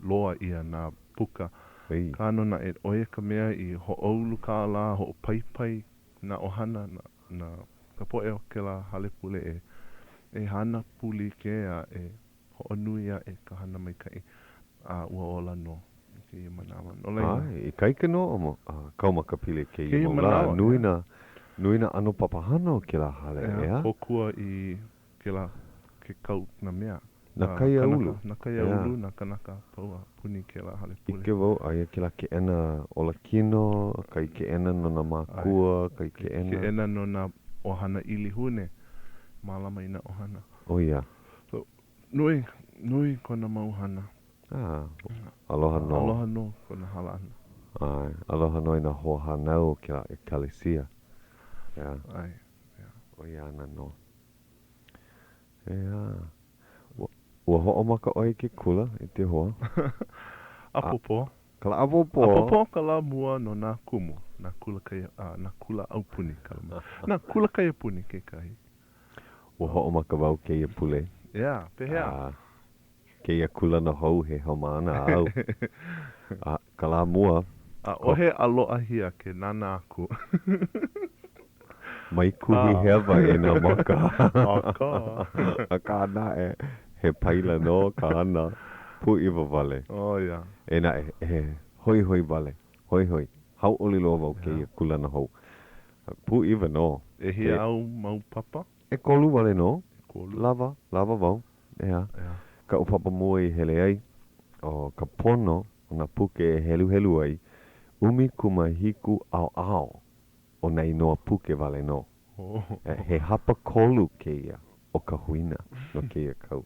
loa ʻia nā puka. Ei. Akā nō naʻe, ʻo ia ka mea i hoʻoulu kālā, hoʻopaipai nā ʻohana, nā, nā, ka poʻe o kēlā hale pule e, e hana pū like a e hoʻonui aʻe ka hana maikaʻi, a ua ola nō i kēia manawa. No laila. ʻAe, ikaika nō ʻo Kaumakapili i kēia Kēia mau lā. manawa, Nui ʻeā. nā, nui nā ʻano papahana o kēlā hale, ʻEā, ʻeā? kōkua i kēlā ke kau nā mea. Nā kaiāulu. Nā kaiāulu, nā kānaka a pau a puni kēlā hale pule. ʻIke wau, aia kēlā keʻena olakino, kahi keʻena no nā mākua, kahi keʻena. Keʻena no nā ʻohana ʻilihune, mālama i nā ʻohana. ʻO ia. So, nui, nui kona mau hana. Ah, aloha nō. Aloha nō kona hala ʻana. ʻAe, aloha nō i nā hoahānau o kēlā ʻekalesia. ʻEā. ʻAe, ʻeā. ʻO ia ana nō. ʻEā. Ua, ua hoʻomaka ʻoe i ke kula, e ke hoa? ʻApōpō. Ka lā ʻapōpō. ʻApōpō ka lā mua no nā kumu, nā kula kaia, a, nā kula aupuni ka lā mua. Nā kula kaiapuni kekahi. Ua hoʻomaka wau kēia pule. ʻEā, pehea? A, kēia kūlana hou he haumāna au. A, ka lā mua. ʻAʻohe ʻaloʻahia ke nānā aku. Mai kuhi hewa e nā maka. Akā. Akā naʻe, he paila nō ka hana pūʻiwa wale. ʻO ia. Eia naʻe, he hoihoi wale. Hoihoi. Hauʻoli loa wau kēia kūlana hou. Pūʻiwa nō. ʻEhia āu mau papa? ʻEkolu wale nō. ʻEkolu. Lawa, lawa wau. ʻEā. ʻEā. Kaʻu papa mua i hele ai, ʻo ka pono o nā puke e heluhelu ai, 17 ʻaoʻao o nā inoa puke wale nō. He hapakolu kēia o ka huina no kēia kau.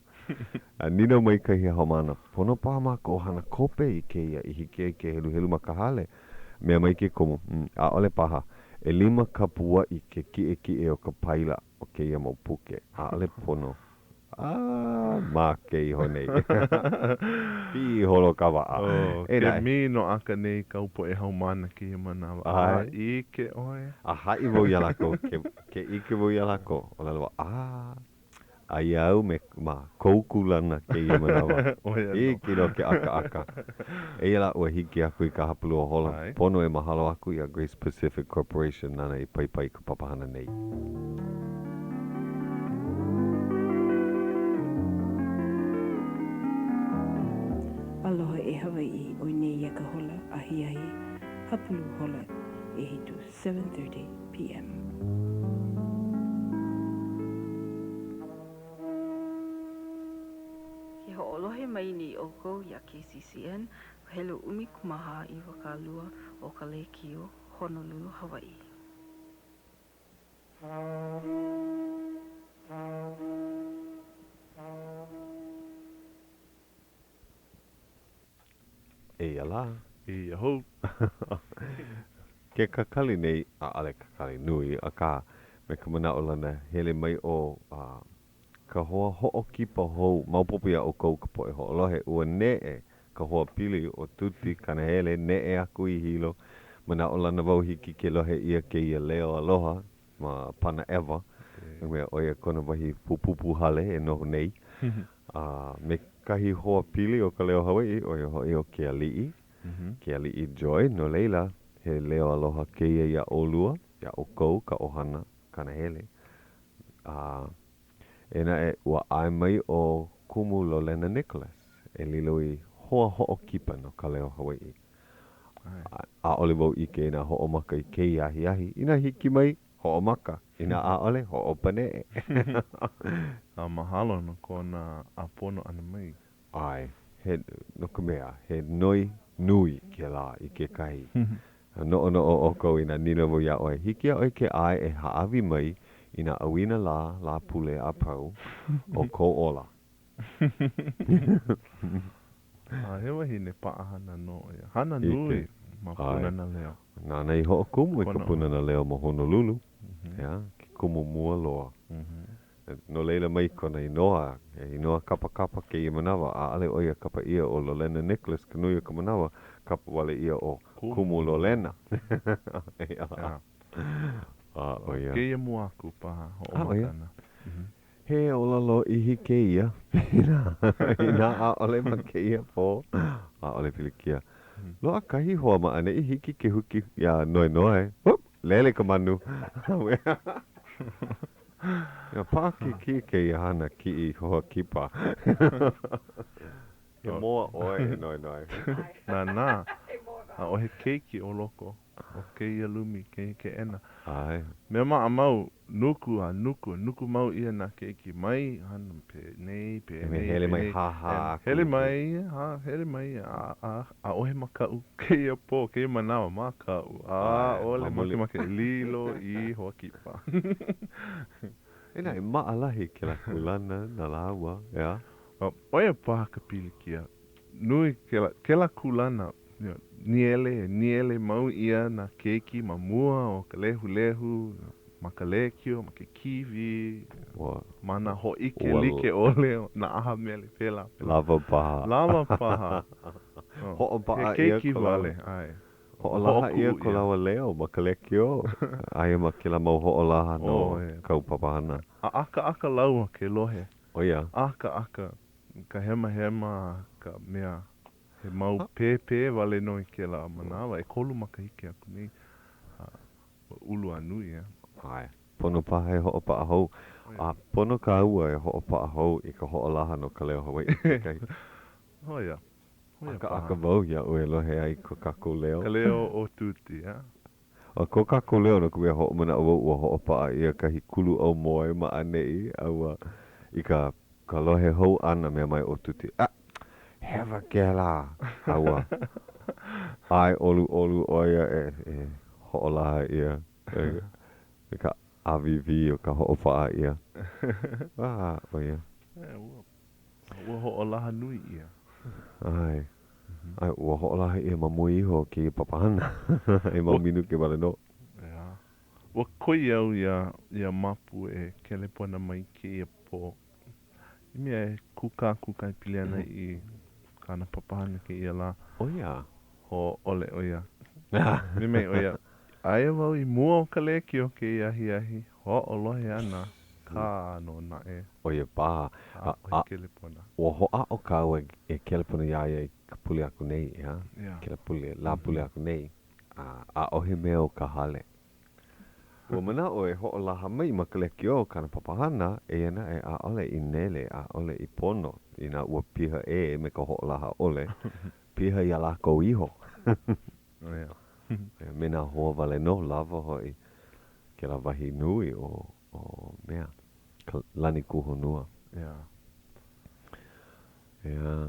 A nīnau mai kahi haumāna, pono paha mākou hana kope i kēia i hiki ai ke heluhelu ma ka hale? Mea mai ke kumu, ʻaʻole paha. ʻElima kapuaʻi ke kiʻekiʻe o ka paila o kēia mau puke. ʻAʻole pono. A make iho nei. Piholo ka waʻa. Oh, E ke naʻe. minoʻaka nei kāu poʻe haumāna kēia manawa. A ʻike ʻoe. A haʻi wau iā lākou, ke, ke ʻike wau iā lākou, ʻōlelo wau, a, aia au me, ma kou kūlana kēia manawa. ʻO ia nō. Hiki nō ke ʻakaʻaka. Eia lā ua hiki aku i ka hapalua hola. Pono e mahalo aku iā Grace Pacific Corporation nāna i paipai i ka papahana nei. Aloha e Hawaiʻi, ʻoi nei ia ka hola ahiahi hapulu hola ʻehiku, 7:30 PM. Ke hoʻolohe mai nei ʻoukou iā KCCN, helu 14 20 o ka lēkiō Honolulu, Hawaiʻi. Eia lā. Eia hou. Ke kakali nei, ʻaʻole kakali nui, akā, me ka manaʻolana, hele mai ʻo ka hoa hoʻokipa hou, maopopo iā ʻoukou ka poʻe hoʻolohe, ua neʻe ka hoa pili ʻo Tuti Kanahele, neʻe aku i Hilo. Manaʻolana wau hiki ke lohe ʻia kēia leo aloha ma Panaʻewa. No ka mea, ʻo ia kona wahi pupupu hale e noho nei. A me kahi hoa pili o ka Leo Hawaiʻi, ʻo ia hoʻi ʻo ke aliʻi, ke aliʻi Joy. No laila, he leo aloha kēia iā ʻolua, iā ʻoukou, ka ʻohana Kanahele. A eia naʻe, ua ʻae mai ʻo Kumu Lolena Nicholas e lilo i hoa hoʻokipa no ka Leo Hawaiʻi. ʻAʻole wau ʻike inā hoʻomaka i kēia ahiahi, inā hiki mai, hoʻomaka, inā ʻaʻole, hoʻopaneʻe. A mahalo no kona ʻāpono ʻana mai. ʻAe, he, no ka mea, he noi nui kēlā i kekahi. A noʻonoʻo ʻoukou inā nīnau wau iā ʻoe, hiki iā ʻoe ke ʻae e hāʻawi mai i nā ʻauinalā Lāpule a pau o kou ola. A he wahine paʻahana nō ʻo ia. Hana nui ma Pūnana Leo. Nāna i hoʻokumu i ka Pūnana Leo ma Honolulu, ʻeā, ke kumu mua loa. No laila mai kona inoa, he inoa kapakapa kēia manawa, ʻaʻole ʻo ia kapa ʻia ʻo Lolena Nicholas ka nui o ka manawa, kapa wale ʻia ʻo Kumu Lolena. ʻEā. A ʻo ia. Kēia mua aku paha hoʻomaka ʻana. He ola lōʻihi kēia, inā, inā ʻaʻole ma kēia pō, ʻaʻole pilikia. Loaʻa kahi hoa ma ʻaneʻi, hiki ke huki iā Noenoe, Whoop! Lele ka manu! Ia paʻakikī kēia hana kiʻi hoa kipa. He moa ʻoe e Noenoe. Nānā, ʻaʻohe keiki o loko. o kēia lumi, kēia keʻena. ʻAe. Mea maʻamau, nuku a nuku, nuku mau ʻia nā keiki mai, hana penei, penei, Hele mai hāhā aku. Hele mai, ha, hele mai, a, a, ʻaʻohe makaʻu kēia pō, kēia manawa, makaʻu, ʻaʻole makemake e lilo i hoa kipa. Inā e maʻalahi kēlā kūlana na lāua, ʻeā? ʻO ia paha ka pilikia. Nui kēlā, kēlā kūlana, you know, nīele, nīele mau ʻia nā keiki ma mua o ka lehulehu, ma ka lēkiō, ma ke kīwī, ma nā hōʻike like ʻole o nā ʻaha mele, pēlā, pēlā. Lawa paha. Lawa paha. Hoʻopaʻa ʻia ko lāua. ʻAe. Hoʻolaha ʻia ko lāua leo ma ka lēkiō. Aia ma kēlā mau hoʻolaha no kāu papahana. A ʻakaʻaka lāua ke lohe. ʻO ia. ʻAkaʻaka. Ka hemahema ka mea, he mau pēpē wale nō i kēlā manawa, ʻekolu makahiki aku nei, a ua ulu a nui, ʻeā. ʻAe, pono paha e hoʻopaʻa hou, a pono kāua e hoʻopaʻa hou i ka hoʻolaha no Ka Leo Hawaiʻi kekahi. ʻO ia, ʻo ia paha. ʻAkaʻaka wau iaʻu e lohe ai ko kākou leo. Ka leo o Tuti, ʻeā. A ko kākou leo no ka mea hoʻomanaʻo wau ua hoʻopaʻa ʻia kahi kulu aumoe ma ʻaneʻi a ua i ka ka lohe hou ʻana mea mai ʻo Tuti, Ah! Hewa kēlā! A ua ʻae ʻoluʻolu ʻo ia e e hoʻolaha ʻia me ka ʻāwīwī o ka hoʻopaʻa ʻia. Ah, ʻo ia. Ua ua hoʻolaha nui ʻia. ʻAe. ʻAe, ua hoʻolaha ʻia ma mua iho o kēia papahana he mau minuke wale nō. ʻEā. Ua koi au iā, iā Mapu e kelepona mai kēia pō. I mea e kūkākūkā e pili ana i kāna papahana kēia lā. ʻO ia. Hōʻole ʻo ia. Mea mai ʻo ia, aia wau i mua o ka lēkiō kēia ahiahi, hoʻolohe ana, akā nō naʻe. ʻO ia paha. ʻAʻohe kelepona. Ua hoʻāʻo kāua e kelepona iā ia i ka pule aku nei, ʻeā? Kēlā pule, Lāpule aku nei, a ʻaʻohe mea o ka hale. Ua manaʻo e hoʻolaha mai ma ka lēkiō kāna papahana, eia naʻe, ʻaʻole i nele, ʻaʻole i pono, inā ua piha ʻē me ka hoʻolaha ʻole, piha iā lākou iho. Me nā hoa wale nō, lawa hoʻi kēlā wahi nui o, o mea, ka lani kūhonua. Yeah. Yeah.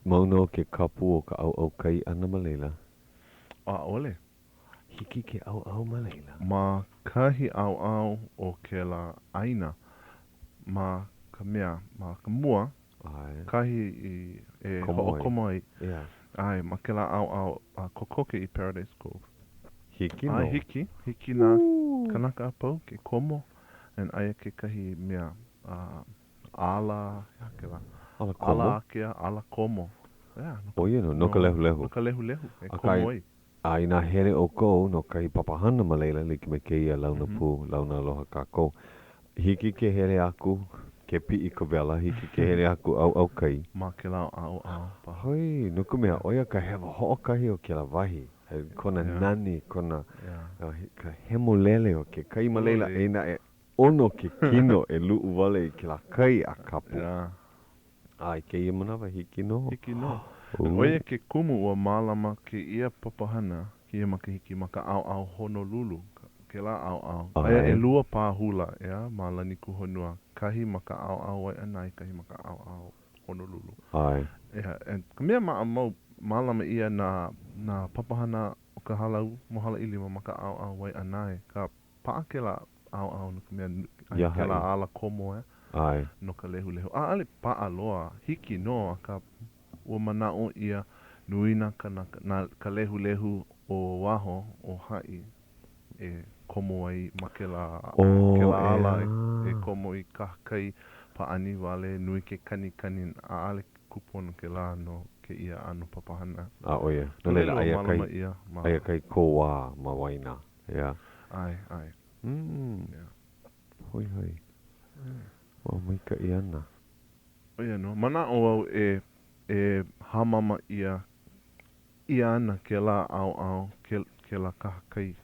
Mau nō ke kapu o ka ʻauʻau kai ʻana ma laila? ʻAʻole. Hiki ke ʻauʻau ma laila? Ma kahi ʻaoʻao o kēlā ʻāina, ma ka mea, ma ka mua, ʻAe. Kahi i e hoʻokomo ai. Yeah. ʻAe, ma kēlā ʻaoʻao a kokoke i Paradise Cove. Hiki nō. ʻAe, hiki. Hiki nā kanaka a pau ke komo. And aia kekahi mea, ala, he aha kēlā? Ala komo? Ala ākea, ala komo. Yeah. ʻO ia nō, no ka lehulehu. No ka lehulehu e komo ai. A inā hele ʻoukou no kahi papahana ma laila, like me kēia launa pū, launa aloha kākou. Hiki ke hele aku, ke piʻi ka wela, hiki ke hele aku ʻauʻau kai. Ma kēlā ʻaoʻao paha. Hoi, no ka mea, ʻo ia ka hewa hoʻokahi o kēlā wahi, kona nani, kona, ka hemolele o ke kai ma laila, eia naʻe, ʻono ke kino e luʻu wale i kēlā kai a kapu. A i kēia manawa, hiki nō. Hiki nō. ʻO ia ke kumu ua mālama kēia papahana kēia makahiki ma ka ʻaoʻao Honolulu, kēlā ʻaoʻao. Aia ʻelua pā hula, ʻeā, ma Lanikūhonua, kahi ma ka ʻaoʻao Waiʻanae, kahi ma ka ʻaoʻao Honolulu. ʻAe. ʻEā, and ka mea maʻamau, mālama ʻia nā, nā papahana o ka hālau Mohala ʻIlima ma ka ʻaoʻao Waiʻanae, ka Paʻa kēlā ʻaoʻao no ka mea, aia kēlā ala komo, ʻeā, ʻAe. no ka lehulehu. ʻAʻole paʻa loa, hiki nō, akā ua manaʻo ʻia nui nā kanaka, nā, ka lehulehu o waho o haʻi e komo ai ma kēlā, kēlā ala e, e komo i kahakai pāʻani wale, nui ke kanikani, ʻaʻole kūpono kēlā no kēia ʻano papahana. A ʻo ia, no laila, aia kahi, aia kahi kōwā ma waena. ʻEā. ʻAe, ʻae. Mm. Yeah. Hoi hoi. Ua maikaʻi ana. ʻO ia nō. Manaʻo au e, e hāmama ʻia, ʻia ana kēlā ʻaoʻao, ke, kēlā kahakai.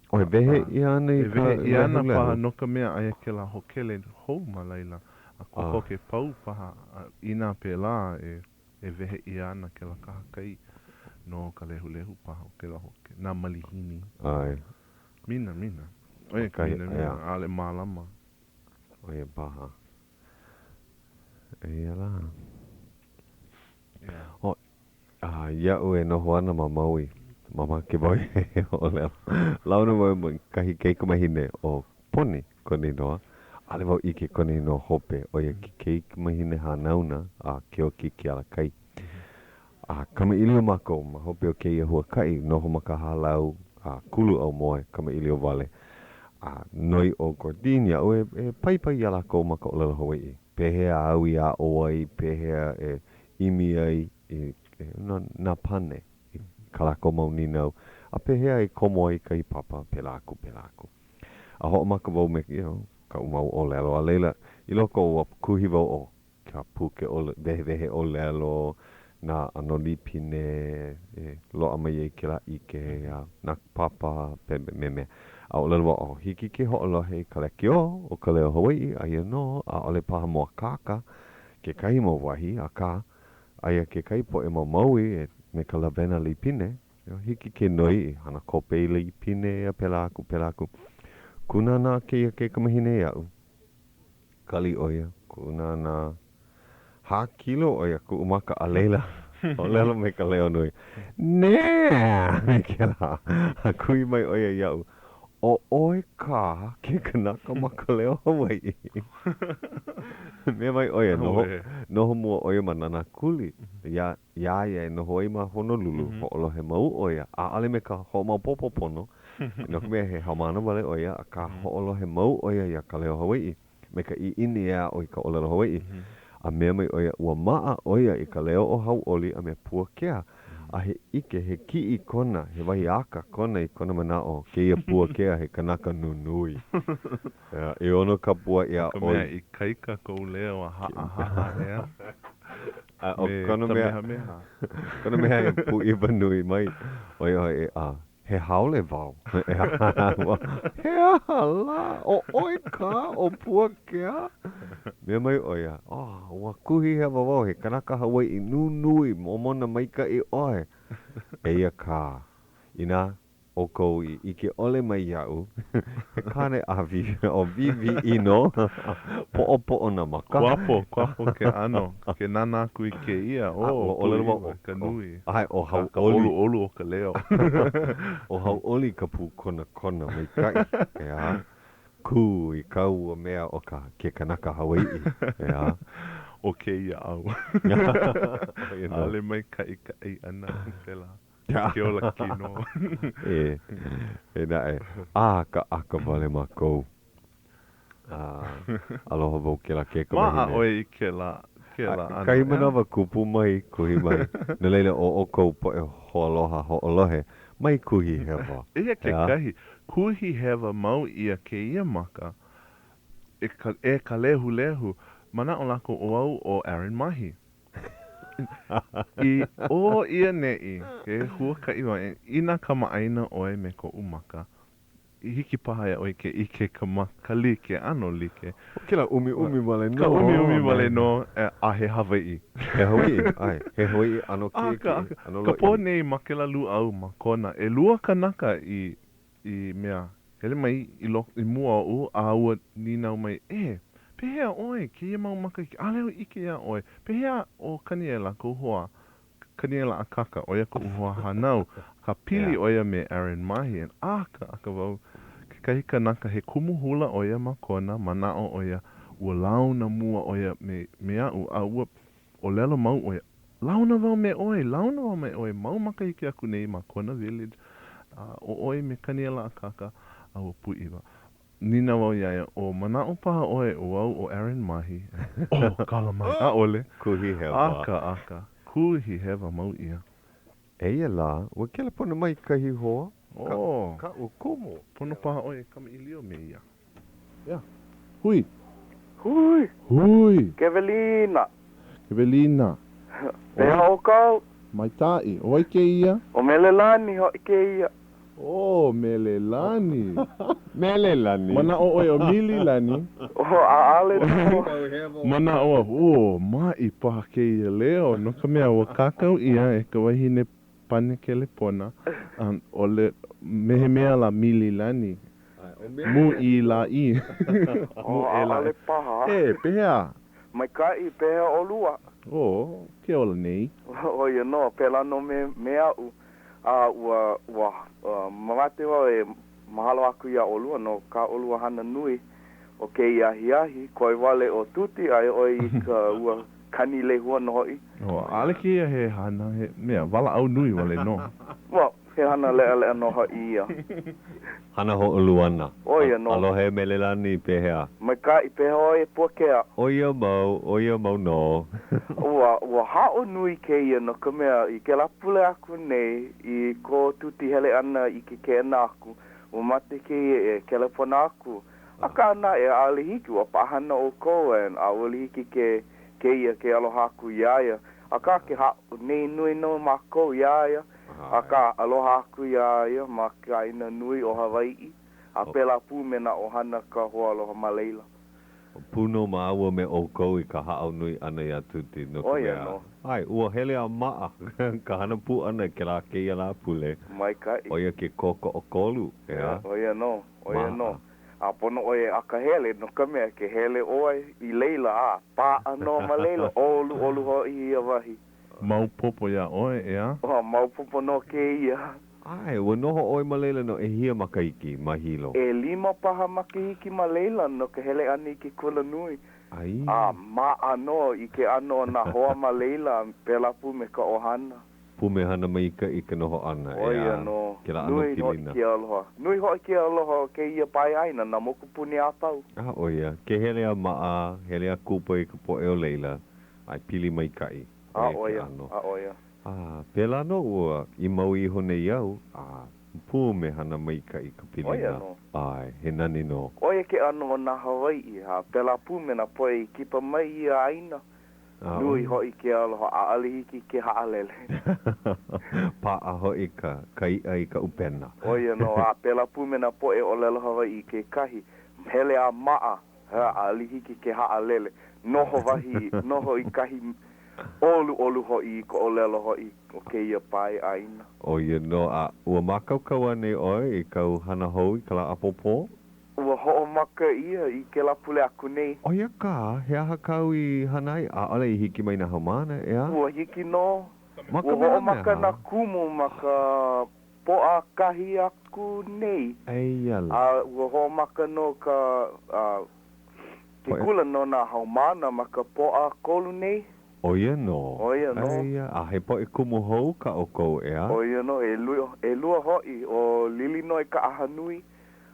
ʻO e wehe ʻia ana i E ka wehe ʻia ana lehulehu. paha no ka mea aia kēlā hōkele hou ma laila. A kokoke pau paha, a inā pēlā e E wehe ʻia ana kēlā kahakai no ka lehulehu paha o kēlā hōkele, nā malihini. ʻAe. Mina, mina. ʻO ia ka minamina, ʻaʻole mālama. ʻO ia paha. Eia lā. ʻO, a iaʻu e noho ana ma Maui, mamake wau e ʻōlelo. Launa wau me kahi kaikamahine ʻo Poni kona inoa. ʻAʻole wau ʻike kona inoa hope, ʻo ia ke kaikamahine hānauna a Keoki Kealakai. A kamaʻilio mākou ma hope o kēia huakaʻi, noho ma ka hālau a kulu aumoe, kamaʻilio wale. A noi ʻo Gordon iaʻu e, e paipai iā lākou ma ka ʻōlelo Hawaiʻi. Pehea au i aʻo ai, pehea e ʻimi ai i, i nā, nā pane i kā lākou mau nīnau, a pehea e komo ai i kahi papa, pēlā aku, pēlā aku. A hoʻomaka wau me, you know, kaʻu mau ʻōlelo, a laila, i loko ua kuhi wau ʻo ka puke ʻōlelo, wehewehe ʻōlelo, nā ʻano lipine e loaʻa mai ai kēlā ʻike, a nā papa, pe, me mea. A ʻōlelo wau, oh, hiki ke hoʻolohe i ka lekiō o ka Leo Hawaiʻi, aia nō, ʻaʻole paha mōakāka kekahi mau wahi, akā, aia kekahi poʻe ma Maui e me ka lawena lipine, Hiki ke noi i hana kope i lipine a pēlā aku, pēlā aku. Kūnānā kēia kaikamahine iaʻu. Kali ʻo ia, kūnānā. Hākilo ʻo ia kuʻu maka a laila, ʻōlelo me ka leo nui, Nē! Me kēlā, a kuhi mai ʻo ia iaʻu, ʻO ʻoe kā ke kanaka ma ka leo Hawaiʻi. Mea mai ʻo ia, noho, noho mua ʻo ia ma Nānākuli, iā Iā ia e noho ai ma Honolulu, hoʻolohe mau ʻo ia, ʻaʻole me ka hoʻomaopopo pono, no ka mea, he haumāna wale ʻo ia, akā hoʻolohe mau ʻo ia iā Ka Leo Hawaiʻi me ka ʻiʻini e aʻo i ka ʻōlelo Hawaiʻi. A mea mai ʻo ia, ua maʻa ʻo ia i ka leo o Hauʻoli a me Puakea, a he ʻike, he kiʻi kona, he wahi aka kona i kona manaʻo, kēia Puakea he kanaka nunui. ʻEono kapuaʻi a ʻoi. No ka mea, ikaika kou leo a haʻahaʻa, ʻeā? A ʻo Me kona mea, Kamehameha. kona mea e pūʻiwa nui mai, ʻo ia hoʻi, a he haole wau. He aha lā, ʻo ʻoe kā ʻo Puakea? Mea mai ʻo ia, oh, ua kuhi hewa wau, he kanaka Hawaiʻi nunui, momona maikaʻi ʻoe. Eia kā, inā ʻoukou i ʻike ʻole mai iaʻu, he kāne ʻāwī, ʻo wīwī ʻino, poʻopoʻo nā maka. Kuapo, kuapo ke ʻano, ke nānā aku i kēia, ʻo, pūʻiwa ka nui. ʻAe, ʻo Hauʻoli. Ka ʻoluʻolu o ka leo. ʻO Hauʻoli ka pūkonakona maikaʻi, ʻeā, kū i ka ua mea ʻo ka ke kanaka Hawaiʻi, ʻeā. O kēia au. ʻAʻole maikaʻi ka ʻai ʻana pēlā. Ke ola kino. E, e naʻe, ʻakaʻaka wale mākou. A, aloha wau kēlā kaikamahine. Maʻa ʻoe i kēlā, kēlā ʻano, Kahi manawa kupu mai, kuhi mai. No laila, ʻo ʻoukou poʻe hoaloha hoʻolohe, mai kuhi hewa. Eia kekahi, kuhi hewa mau ʻia kēia maka. E ka, e ka lehulehu, manaʻo lākou ʻo au ʻo Aaron Mahi. I ʻō ia neʻi, he huakaʻi wau, inā kamaʻāina ʻoe me koʻu maka, i hiki paha iā ʻoe ke ʻike ka maka, ka like, ʻano like. ʻO kēlā ʻumiʻumi wale nō. Ka ʻumiʻumi wale nō, a he Hawaiʻi. He Hawaiʻi, ʻae, he Hawaiʻi ʻano kiʻekiʻe, ʻano Ka pō lōʻihi. nei ma kēlā lūʻau ma Kona, ʻelua kanaka i, i mea, hele mai i loko, i mua oʻu, a ua nīnau mai, E, pehea ʻoe, kēia mau makahiki, ʻaʻole au ʻike iā ʻoe, pehea ʻo Kaniela, kou hoa, Kaniela Akaka, ʻo ia koʻu hoa hānau, ka pili ʻo ia me Aaron Mahi, and ʻakaʻaka wau, kekahi kanaka, he kumu hula ʻo ia ma Kona, manaʻo ʻo ia, ua launa mua ʻo ia me, me aʻu, a ua ʻōlelo mau ʻo ia, Launa wau me ʻoe, launa wau me ʻoe, mau makahiki aku nei ma Kona Village, a ʻo ʻoe me Kaniela Akaka, a ua pūʻiwa. Nīnau au iā ia, ʻO manaʻo paha ʻoe ʻo au ʻo Aaron Mahi? ʻO, kala mai, ʻaʻole. Kuhi hewa. Aka, aka, kuhi hewa mau ʻia. Eia lā, ua kelepona mai kahi hoa, ka, Oh. kaʻu kumu. Pono paha ʻoe e kamaʻilio me ia. Yeah. Hui. Hui. Hui. Ke welina. Ke welina. Pehea ʻoukou? Maikaʻi. ʻO wai kēia? ʻO Melelani hoʻi kēia. ʻO Melelani. Melelani. Manaʻo ʻoe ʻo Mililani. ʻO ʻaʻale nō. Manaʻo au, ʻō, maʻi paha kēia leo, no ka mea, ua kākau ʻia e ka wahine pane kelepona, a ʻole, me he mea lā Mililani. Mū i lā i. ʻO ʻaʻale paha. E, pehea? Maikaʻi, pehea ʻolua? ʻO, ke ola nei. ʻO ia nō, pēlā nō me, me aʻu. A ua, ua, mamake wau e mahalo aku iā ʻolua no kā ʻolua hana nui o kēia ahiahi, koe wale ʻo Tuti aia ʻoe i ka ua kani lehua nō hoʻi. ʻO, ʻaʻole kēia he hana, he mea walaʻau nui wale nō. Well, he hana leʻaleʻa nō hoʻi ia. Hana hoʻoluana. ʻO ia nō. Aloha e Melelani, pehea? Maikaʻi, pehea ʻoe e Puakea? ʻO ia mau, ʻo ia mau nō. Ua, ua haʻo nui kēia no ka mea, i kēlā pule aku nei, i ko Tuti hele ʻana i ke keʻena aku, ua mate kēia e kelepona aku. Akā naʻe, ʻaʻole hiki, ua paʻahana ʻoukou and ʻaʻole hiki ke kēia ke aloha aku iā ia. Akā ke haʻo nei nui nō mākou iā ia, akā aloha aku iā ia ma ka ʻāina nui ʻo Hawaiʻi, a pēlā pū me nā ʻohana ka hoaaloha ma laila. Pū nō māua me ʻoukou i ka haʻo nui ʻana iā Tuti, no ka ʻO ia mea, nō. ʻae, ua hele a maʻa ka hana pū ʻana i kēlā kēia lā pule. Maikaʻi. ʻO ia ke kōkoʻokolu, ʻeā? ʻO ia nō, ʻo ia nō. Maʻa. A pono ʻoe e akahele, no ka mea, ke hele ʻoe i laila, a paʻa nō ma laila, ʻoluʻolu hoʻi ia wahi. Maopopo iā ʻoe, ʻeā? Ua maopopo nō kēia. ʻAe, ua noho ʻoe ma laila no ʻehia makahiki, ma Hilo? ʻElima paha makahiki ma laila no ka hele ʻana i ke kula nui. ʻAi. A maʻa nō i ke ʻano o nā hoa ma laila, pēlā pū me ka ʻohana. Pumehana maikaʻi ka noho ʻana, ʻO ia ʻeā, nō. kēlā ʻano Nui hoʻi pilina. ke aloha. Nui hoʻi ke aloha o kēia pae ʻāina, nā mokupuni a pau. A ʻo ia, ke hele a maʻa, hele a kupa i ka poʻe o laila, ʻae pili maikaʻi, A ʻo ia ʻo ke ia, ʻano. a ʻo ia. A pēlā nō ua i Maui iho nei au, a pumehana maikaʻi ka ʻO ia pilina. nō. ʻAe, he nani nō. ʻO ia ke ʻano o nā Hawaiʻi, a pēlā pū me nā poʻe i kipa mai i ia ʻāina. A Nui ʻo ia. hoʻi ke aloha, ʻaʻole hiki ke haʻalele. Paʻa hoʻi ka ka iʻa i ka ʻupena. ʻO ia nō, a pēlā pū me nā poʻe ʻōlelo Hawaiʻi kekahi, hele a maʻa, ʻaʻole hiki ke haʻalele. Noho wahi, noho i kahi ʻoluʻolu hoʻi i ka ʻōlelo hoʻi o kēia pae ʻāina. ʻO ia nō, a ua mākaukau anei ʻoe i kāu hana hou i ka lā ʻapōpō? Ua hoʻomaka ʻia i kēlā pule aku nei. ʻO ia kā, he aha kāu i hana ai? ʻAʻole i hiki mai nā haumāna, ʻeā? Ua hiki nō. Ma Ua ka hoʻomaka mehameha. nā kumu ma ka Pōʻakahi aku nei. Eia lā. A ua hoʻomaka nō ka, a, ke kula no nā haumāna ma ka Pōʻakolu nei. ʻO ia nō. ʻO ia nō. Eia, a he poʻe kumu hou kā ʻoukou, ʻeā? ʻO ia nō, ʻelua, ʻelua hoʻi, ʻo Lilinoe Kaʻahanui,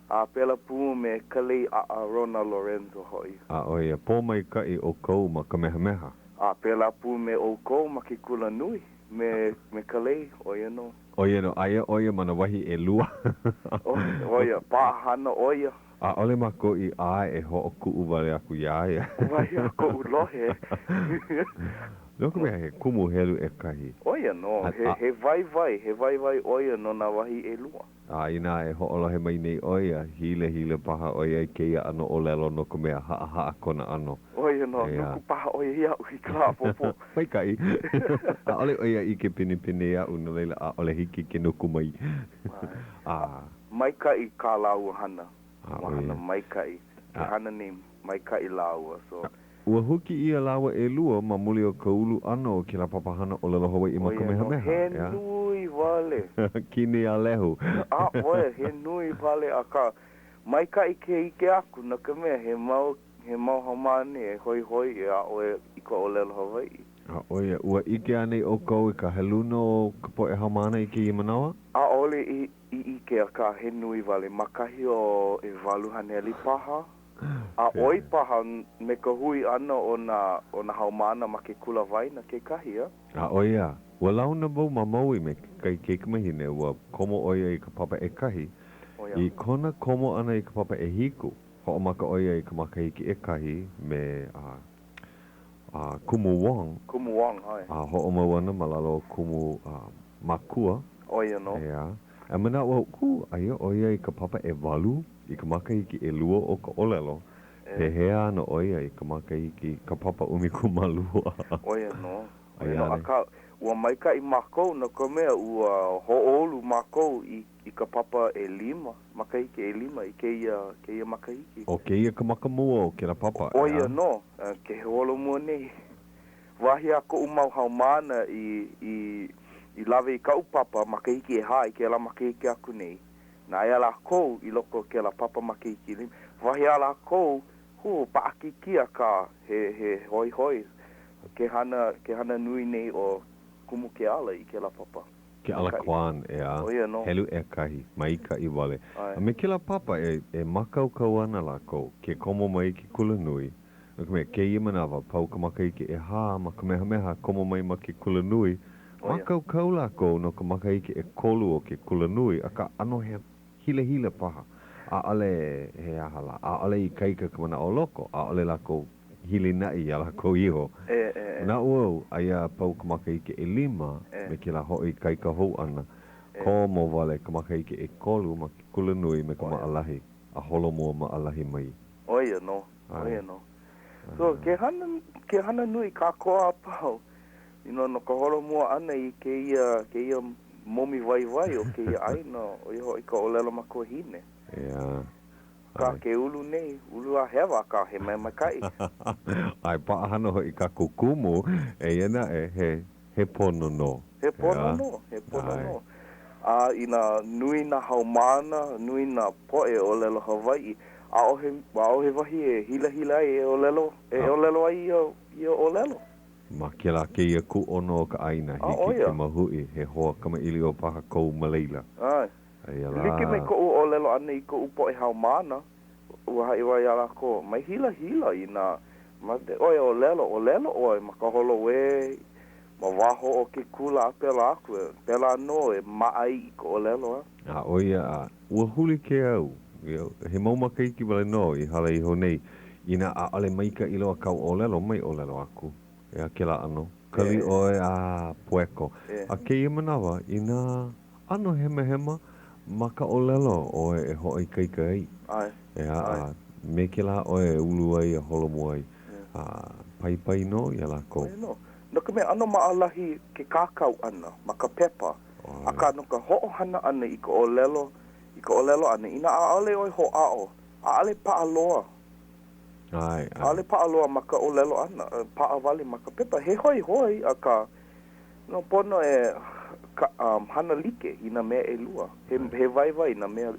a pēlā pū me Kalei ʻAʻarona Lorenzo hoʻi. A ʻo ia, pōmaikaʻi ʻoukou ma Kamehameha. A pēlā pū me ʻoukou ma ke kula nui, me, me Kalei, ʻo ia nō. ʻO ia nō, aia ʻo ia ma nā wahi ʻelua. ʻO ia, paʻahana ʻo ia. ʻAʻole mākou i ʻae e hoʻokuʻu wale aku iā ia. Wahi a koʻu lohe. No ka mea, he kumu helu ʻekahi. ʻO ia nō, he, he waiwai, he waiwai ʻo ia no nā wahi ʻelua. A inā e hoʻolohe mai nei ʻo ia, hilahila paha ʻo ia i kēia ʻano ʻōlelo no ka mea haʻahaʻa kona ʻano. ʻO ia nō, nuku paha ʻo ia iaʻu i ka lā ʻapōpō. Maikaʻi. ʻAʻole ʻo ia ʻike pinepine iaʻu, no laila ʻaʻole hiki ke nuku mai. A. Maikaʻi kā lāua hana. Ua hana maikaʻi. Ke hana nei maikaʻi lāua, so. Ua huki ʻia lāua ʻelua ma muli o ka ulu ʻana o kēlā papahana ʻōlelo Hawaiʻi ma Kamehameha, ʻO ia nō, he nui wale. Kini a lehu. ʻAʻole, he nui wale, akā, maikaʻi ke ʻike aku, no ka mea, he mau, he mau haumāna e hoihoi e aʻo i ka ʻōlelo Hawaiʻi. A ʻo ia, ua ʻike anei ʻoukou i ka heluna o ka poʻe haumāna i kēia manawa? ʻAʻole i ʻike, akā, he nui wale, ma kahi o 800 paha. A ʻoi paha me ka hui ʻana o nā o nā haumāna ma ke kula waena kekahi, a? A ʻo ia, ua launa wau ma Maui me kekahi kaikamahine, ua komo ʻo ia i ka papa ʻekahi. I kona komo ʻana i ka papa ʻehiku, hoʻomaka ʻo ia i ka makahiki ʻekahi me a, a Kumu Wong. Kumu Wong, ʻae. A hoʻomau ana ma lalo o Kumu a, Makua. ʻO ia nō. ʻEā. A manaʻo au, kū, aia ʻo ia i ka papa ʻewalu i ka makahiki ʻelua o ka ʻōlelo, pehea ana ʻo ia i ka makahiki, ka papa 12? ʻO ia nō. ʻO ia nō. Akā, ua maikaʻi mākou no ka mea, ua hoʻoulu mākou i, i ka papa ʻelima, makahiki ʻelima i kēia, kēia makahiki. ʻO kēia ka maka mua o kēlā papa, ʻeā? ʻO ia nō, ke holomua nei. Wahi a koʻu mau haumāna i, i, i lawe i kaʻu papa makahiki ʻehā i kēlā makahiki aku nei, na aia lākou i loko o kēlā papa makahiki ʻelima. Wahi a lākou, hū, paʻakikī akā he, he hoihoi ke hana, ke hana nui nei ʻo Kumu Keala i kēlā papa. Keala Kwan, ʻeā, ʻO ia nō. helu ʻekahi, maikaʻi wale. A me kēlā papa e, e mākaukau ana lākou ke komo mai i ke kulanui, No ka mea, kēia manawa, pau ka makahiki ʻehā ma Kamehameha, komo mai ma ke kulanui, mākaukau lākou no ka makahiki ʻekolu o ke kulanui, akā ʻano he hilahila paha. ʻAʻole he aha lā, ʻaʻole ikaika ka manaʻo o loko, ʻaʻole lākou hilinaʻi iā lākou iho. Manaʻo au, aia a pau ka makahiki ʻelima me kēlā hoʻoikaika hou ʻana, komo wale ka makahiki ʻekolu ma ke kulanui me ka maʻalahi a holomua maʻalahi mai. ʻO ia nō. ʻO ia nō. So, ke hana, ke hana nui kākou a pau, you know, no ka holomua ʻana i kēia, kēia momi waiwai o kēia ʻāina, ʻo ia hoʻi ka ʻōlelo makuahine. ʻEā. Akā, ke ulu nei, ulu a hewa, akā, he mea maikaʻi. ʻAe, paʻahana hoʻi kākou kumu, eia naʻe, he, he pono nō. He pono nō, he pono nō. A inā nui nā haumāna, nui nā poʻe ʻōlelo Hawaiʻi, ʻaʻohe, ʻaʻohe wahi e hilahila ai e ʻōlelo, e ʻōlelo ai ia, ia ʻōlelo. Ma kēlā kēia kūʻono o ka ʻāina, hiki ke mahuʻi he hoa kamaʻilio paha kou ma laila. ʻAe. Aia lā. Like me koʻu ʻōlelo ʻana i koʻu poʻe haumāna, ua haʻi wau iā lākou, mai hilahila inā make ʻoe e ʻōlelo, ʻōlelo ʻoe ma ka holoē, ma waho o ke kula a pēlā aku, pēlā nō e maʻa ai i ka ʻōlelo, a. A ʻo ia, a ua huli ke au, he mau makahiki wale nō i hala iho nei, inā ʻaʻole maikaʻi loa kāu ʻōlelo, mai ʻōlelo aku. ʻEā, kēlā ʻano. Kali ʻoe a pueko. A kēia manawa, inā ʻano hemahema ma ka ʻōlelo ʻoe e hoʻoikaika ai. ʻEā, a me kēlā ʻoe e ulu ai a holomua ai. A paipai nō iā lākou. ʻO ia nō. No ka mea, ʻano maʻalahi ke kākau ʻana ma ka pepa, akā no ka hoʻohana ʻana i ka ʻōlelo, i ka ʻōlelo ʻana, inā ʻaʻole ʻoe hoʻāʻo, ʻaʻole paʻa loa. ʻAʻole paʻa loa ma ka ʻōlelo ʻana, paʻa wale ma ka pepa. He hoihoi, akā, no, pono e ka, um, hana like i nā mea ʻelua. He, he waiwai nā mea,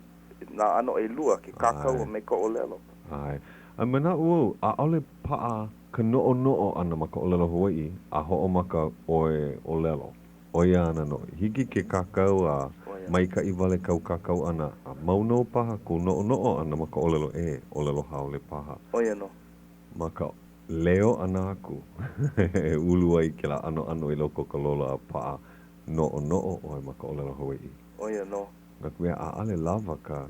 nā ʻano ʻelua, ke kākau a me ka ʻōlelo. ʻAe. A manaʻo au, ʻaʻole paʻa ka noʻonoʻo ʻana ma ka ʻōlelo Hawaiʻi a hoʻomaka ʻoe ʻōlelo. ʻO ia ana nō. Hiki ke kākau a maikaʻi wale kāu kākau ʻana, a mau nō paha kou noʻonoʻo ʻana ma ka ʻōlelo ʻē, ʻōlelo haole paha. ʻO ia nō. Ma ka leo ʻana aku e ulu ai kēlā ʻanoʻano i loko o ka lola a paʻa. noʻonoʻo ʻoe ma ka ʻōlelo Hawaiʻi. ʻO ia nō. No ka mea, ʻaʻole lawa ka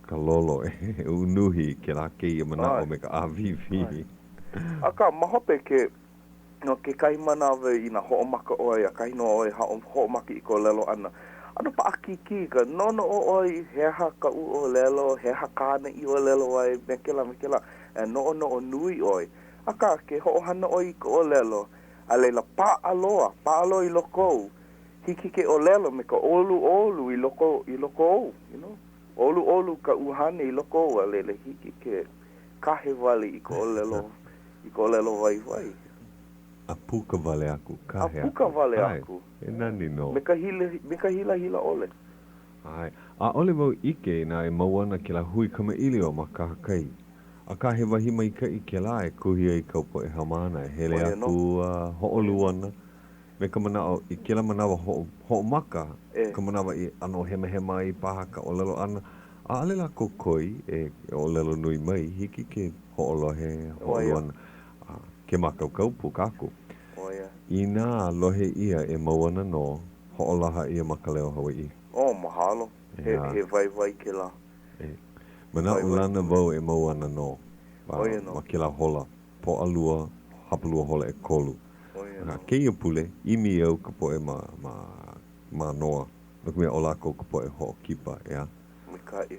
ka lolo e unuhi i kēlā kēia manaʻo me ka ʻāwīwī. Akā, ma hope ke, no kekahi manawa inā hoʻomaka ʻoe, ʻakahi nō ʻoe hoʻomaka i ka ʻōlelo ʻana, ʻano paʻakikī ka noʻonoʻo ʻoe he aha kaʻu ʻōlelo, he aha kāna i ʻōlelo ai, me kēlā me kēlā, e noʻonoʻo nui ʻoe. Akā, ke hoʻohana ʻoe i ka ʻōlelo, a laila paʻa loa, paʻa loa i loko ou, hiki ke ʻōlelo me ka ʻoluʻolu i loko, i loko ou, you know. ʻOluʻolu ka ʻuhane i loko ou, a laila hiki ke kahe wale i ka ʻōlelo, i ka ʻōlelo waiwai. A puka wale aku, kahe aku. A puka wale aku. He nani nō. Me ka hila, me ka hilahila ʻole. ʻAe. ʻAʻole wau ʻike inā e mau ana kēlā hui kamaʻilio ma kahakai. Akā he wahi maikaʻi kēlā e kuhi ai kāu poʻe haumāna e hele aku a hoʻolu ana me ka manaʻo i kēlā manawa hoʻomaka, ka manawa i ʻano hemahema ai paha ka ʻōlelo ʻana, ʻaʻole lākou koi e ʻōlelo nui mai, hiki ke hoʻolohe, hoʻolu ana, a ke mākaukau pū kākou. Inā lohe ʻia e mau ana nō, hoʻolaha ʻia ma ka leo Hawaiʻi. Oh, mahalo. He, he waiwai kēlā. E manaʻolana wau e mau ana nō ma kēlā hola Pōʻalua, hapalua hola ʻekolu. Akā, kēia pule, ʻimi au ka poʻe ma, ma Mānoa, no ka mea, ʻo lākou ka poʻe hoʻokipa, ʻeā? Maikaʻi.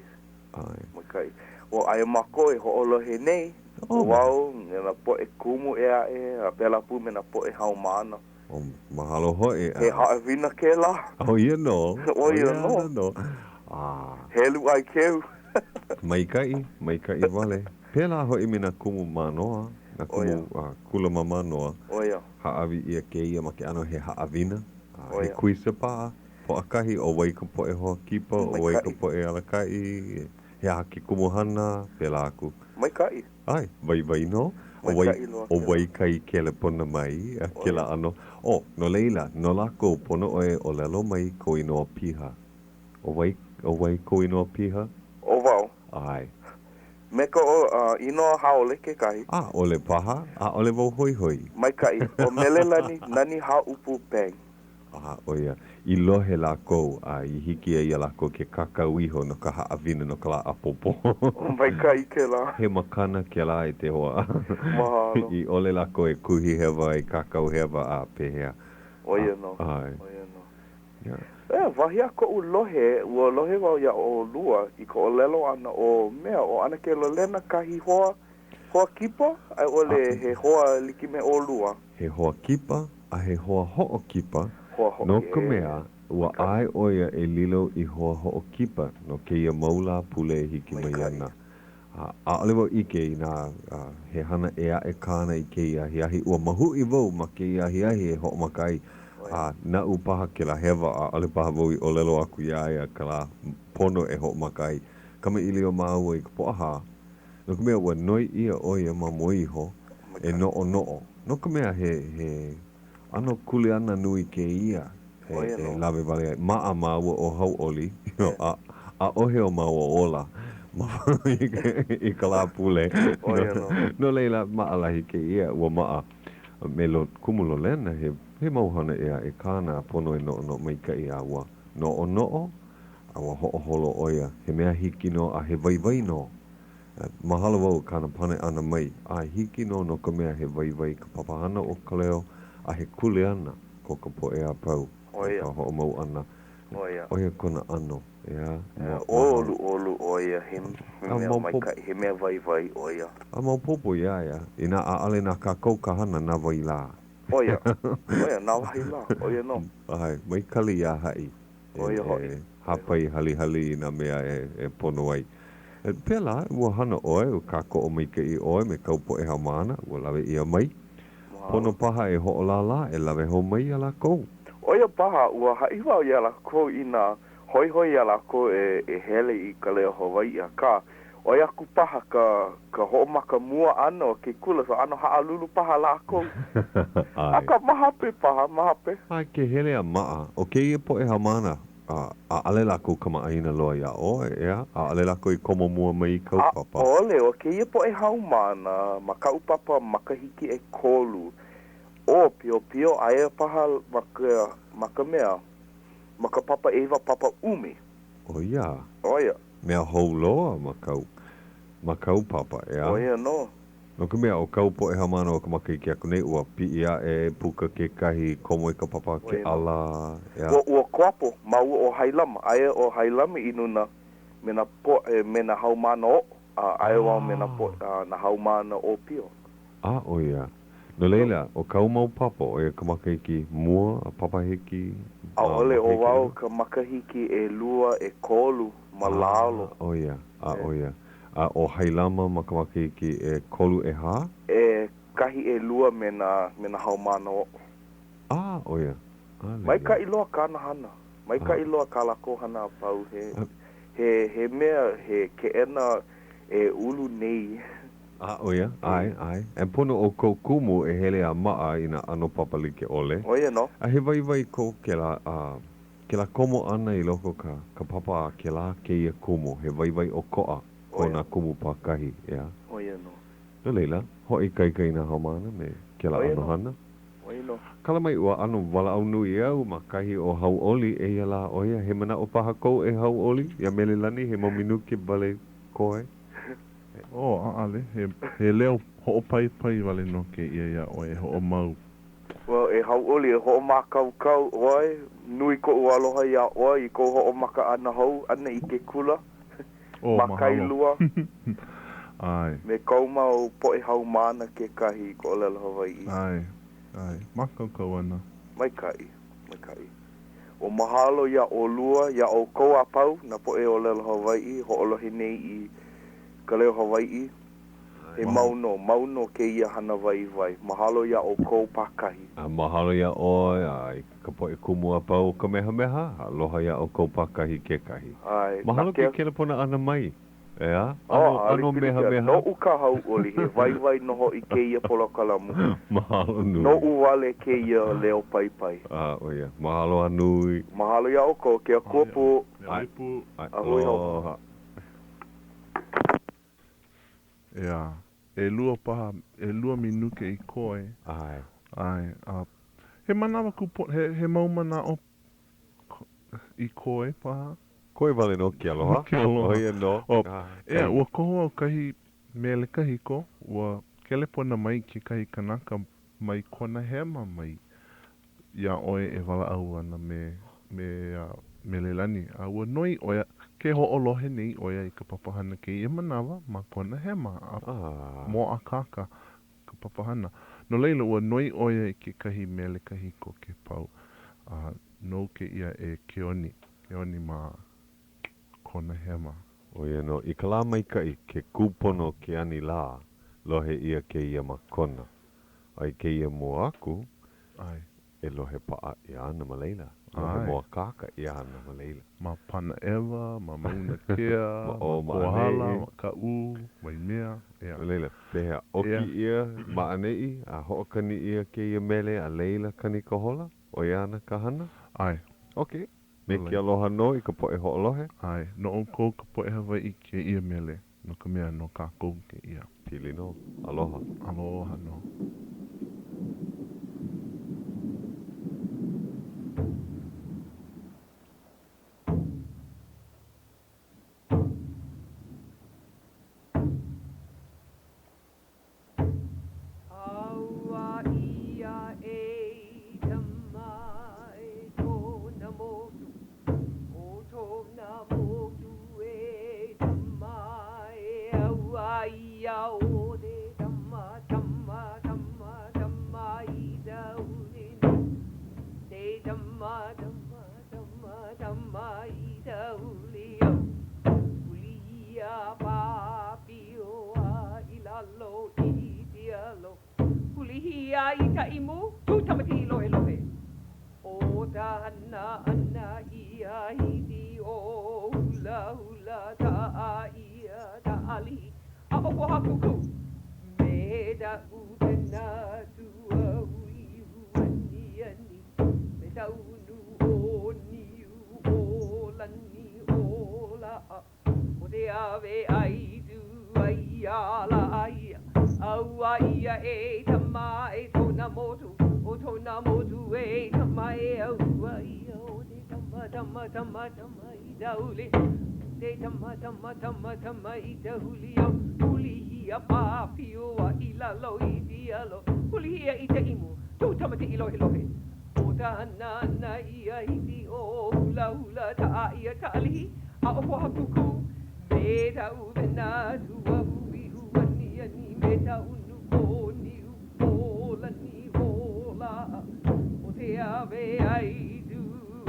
ʻAe. Maikaʻi. Ua aia mākou e hoʻolohe nei, ʻo wau, me nā poʻe kumu ʻē aʻe, a pēlā pū me nā poʻe haumāna. O, mahalo hoʻi. He haʻawina kēlā. ʻO ia nō. ʻO ia nō. nō. A. Helu ʻai keu. Maikaʻi, maikaʻi wale. Pēlā hoʻi me nā kumu Mānoa, nā kumu kula ma Mānoa. ʻO ia. Hāʻawi ʻia kēia ma ke ʻano he haʻawina, a he kuisa paha, Pōʻakahi, ʻo wai ka poʻe hoa kipa, ʻo wai ka poʻe alakaʻi, he aha ke kumuhana, pēlā aku. Maikaʻi. ʻAe, waiwai nō. ʻO wai, ʻo wai kai kelepona mai a kēlā ʻano. ʻO, no laila, no lākou, pono ʻoe e ʻōlelo mai kou inoa piha. ʻO wai, ʻo wai kou inoa piha? ʻO wau. ʻAe. Me ka inoa haole kekahi. ʻAʻole paha, ʻaʻole wau hoihoi. Maikaʻi, ʻo Melelani Nani Hāʻupu Pang. A ʻo ia, i lohe lākou, a i hiki ai iā lākou ke kākau iho no ka haʻawina no ka lā ʻapōpō. Maikaʻi kēlā. He makana kēlā e te hoa. Mahalo. I ʻole lākou e kuhi hewa, e kākau hewa, a pehea. ʻO ia nō. ʻAe. ʻO ia nō. E, wahi a koʻu lohe, ua lohe wau iā ʻolua i ka ʻōlelo ʻana ʻo mea, ʻo ʻAnakē Lolena kahi hoa, hoa kipa, a i ʻole he hoa like me ʻolua. He hoa kipa a he hoa hoʻokipa, Hoa hoʻokipa. no ka mea, ua ʻae ʻo ia e lilo i hoa hoʻokipa no kēia mau lā pule e hiki mai ana. A ʻaʻole wau ʻike inā he hana ʻē aʻe kāna i kēia ahiahi. Ua mahuʻi wau ma kēia ahiahi e hoʻomaka ai, a naʻu paha kēlā hewa, ʻaʻole paha wau i ʻōlelo aku iā ia ka lā pono e hoʻomaka ai. Kamaʻilio māua i ka Pōʻahā, no ka mea, ua noi ʻia ʻo ia ma mua iho e noʻonoʻo, no ka mea, he, he ʻano kuleana nui kēia e lawe wale ai. Maʻa māua ʻo Hauʻoli, a ʻaʻohe o māua ola i ka Lāpule. No laila, maʻalahi kēia, ua maʻa me lo, Kumu Lolena, he, he mau hana ʻē aʻe kāna a pono e noʻonoʻo maikaʻi a ua noʻonoʻo a ua hoʻoholo ʻo ia, he mea hiki nō a he waiwai nō. Mahalo wau i kāna pane ʻana mai, a hiki nō no ka mea he waiwai ka papahana o Ka Leo a he kuleana ko ka poʻe a pau no ka hoʻomau ʻana. ʻO ia kona ʻano, ʻeā? ʻOluʻolu ʻo ia, he mea maikaʻi, he mea waiwai ʻo ia. A maopopo iā ia, inā ʻaʻole na kākou ka hana, na wai lā? ʻO ia, ʻo ia, na wai lā, ʻo ia nō. ʻAe, mai kali iā haʻi. ʻO ia hoʻi. E hāpai halihali i nā mea e pono ai. Pēlā, ua hana ʻoe, ua kākoʻo maikaʻi ʻoe me kāu poʻe haumāna, ua lawe ʻia mai. Pono paha e hoʻolālā, e lawe hou mai iā lākou. ʻO ia paha, ua haʻi wau iā lākou inā hoihoi iā lākou e hele i ka leo Hawaiʻi, akā, ʻoi aku paha ka ka hoʻomaka mua ʻana o ke kula, so ʻano haʻalulu paha lākou. Akā, ma hope paha, ma hope. A ke hele a maʻa, ʻo kēia poʻe haumāna, ʻaʻole lākou kamaʻāina loa iā ʻoe, ʻeā? ʻAʻole lākou i komo mua mai i kāu papa. ʻAʻole, ʻo kēia poʻe haumāna ma kaʻu papa makahiki ʻekolu, ʻōpiopio, aia paha ma ka ma ka mea. Ma ka papa ʻeiwa papa ʻumi. ʻO ia. ʻO ia. Mea hou loa ma kāu, ma kāu papa, ʻeā? ʻO ia nō. No ka mea, ʻo kāu poʻe haumāna o ka makahiki aku nei, ua piʻi aʻe, puka kekahi, komo i ka papa Keʻala, ʻeā? Ua, ua kuapo māua ʻo Hailama, aia ʻo Hailama i luna me nā poʻe, me nā haumāna oʻo, a aia wau me nā poʻe, a nā haumāna ʻōpio. A ʻo ia. No laila, ʻo kāu mau papa, ʻo ia ka makahiki mua, a papa hiki, a ʻAʻole ʻo makahiki wau ʻelua? ka makahiki ʻelua, ʻekolu ma A, lalo. ʻo ia, a ʻo ia. A ʻo Hailama ma ka makahiki ʻekolu ʻehā? ʻEkahi ʻelua me nā me nā haumāna oʻo. A, ʻo ia. A laila. Maikaʻi loa kāna hana. Maikaʻi loa kā lākou hana a pau. He, he, he mea, he keʻena e ulu nei. A, ʻo ia. ʻAe, ʻae. E pono ʻo kou kumu e hele a maʻa i nā ʻano papa like ʻole. ʻO ia nō. A he waiwai ko kēlā, a, kēlā komo ʻana i loko o ka, ka papa a kēlā kēia kumu, he waiwai ʻokoʻa ko nā kumu pākahi, ʻeā? ʻO ia nō. No laila, hoʻoikaika i nā haumāna me kēlā ʻO ia ʻano nō. hana. ʻO ia nō. Kala mai ua ʻano walaʻau nui au ma kahi o Hauʻoli, eia lā ʻo ia, he manaʻo paha kou e hauʻoli iā Melelani, he mau minuke wale koe. Oh, ʻaʻale, he, he leo hoʻopaipai wale nō kēia iā ʻoe e hoʻomau. Well, e hauʻoli, e hoʻomākaukau ʻoe, nui koʻu aloha iā ʻoe i kou hoʻomaka ʻana hou ʻana i ke kula Oh, ma mahalo. Kailua. ʻAe. Me kou mau poʻe haumāna kekahi i ka ʻōlelo Hawaiʻi. ʻAe, ʻae. Mākaukau ana. Maikaʻi, maikaʻi. Ua mahalo iā ʻolua, iā ʻoukou a pau, nā poʻe ʻōlelo Hawaiʻi, hoʻolohe nei i ka leo Hawaiʻi. He mau nō, mau nō kēia hana waiwai. Mahalo iā ʻoukou pākahi. A mahalo iā ʻoe a i ka poʻe kumu a pau o Kamehameha, aloha iā ʻoukou pākahi kekahi. ʻAe, na Mahalo ke ke. kelepona ʻana mai, ʻeā? Oh, ʻAno, ʻaʻole ʻano pilikia. mehameha. Noʻu ka hauʻoli, he waiwai nō hoʻi kēia polokalamu. Mahalo nui. Noʻu wale kēia leo paipai. A, ʻo ia. Mahalo a nui. Mahalo iā ʻoukou, ke Akua pū. ʻAe, ʻae, A hui hou. aloha. ʻEā, ʻelua paha, ʻelua minuke i koe. ʻAe. ʻAe, a he manawa kūpono, he, he mau manaʻo i koe paha. Koe wale nō ke aloha. Ke aloha. ʻO ia nō. Oh, ʻeā, ua koho au kahi mele kahiko, ua kelepona mai kekahi kanaka mai kona hema mai iā ʻoe e walaʻau ana me, me Melelani, a ua noi ʻo ia, ke hoʻolohe nei ʻo ia i ka papahana kēia manawa ma kona hema, a mōakāka ka papahana. No laila, ua noi ʻo ia i kekahi mele kahiko ke pau, a nou kēia e Keoni, Keoni ma kona hema. ʻO ia nō, i ka lā maikaʻi, ke kūpono ke anilā, lohe ʻia kēia ma Kona. A i kēia mua aku, ʻAe. E lohe paʻa ʻia ana ma laila. Lohe mōakāka ʻia ana ma laila. Ma Panaʻewa, ma Mauna Kea, Ma ma ʻō ma Kohala, ʻaneʻi. ma Kaʻū, Waimea, ʻeā. No laila, pehea, ʻoki ʻia ma ʻaneʻi a hoʻokani ʻia kēia mele a laila kani ka hola? ʻO ia ana ka hana? ʻAe. Okay. Me ke aloha nō i ka poʻe hoʻolohe. ʻAe. No ʻoukou ka poʻe Hawaiʻi kēia mele, no ka mea, no kākou kēia. Pili nō. Aloha. Aloha nō. Aua ia e tama e tona motu, o tona motu e tama e aua ia o te tama, tama, tama, tama i tauri nei. Te tama, tama, tama, tama i tauri au. Huli ia pāpio a i lalo i dialo. Hulihia i ta imu, tu tamati lohe lohe. O ta hana ana ia hiti o hula hula ta a ia ta alihi a o Pohakuku. Me ta utena tua hui huaniani me ta unu o niu o lani o la'a. O te awe ai tu ai ala ai aua ia e tama e tona motu o tona motu e tama e aua ia o te tama. tama tama tama tama i tauli. Te tama tama tama tama i te huli o huli hia pā pio a i lalo i dialo. Huli hia i te imu, tū tama te ilohe lohe. O ta hana ana ia hiti o hula hula ta a ia ta alihi a o koha kuku. Me ta uvena tua hui hua ni ani me ta unu ko ni u o lani o la. O te ave ai tu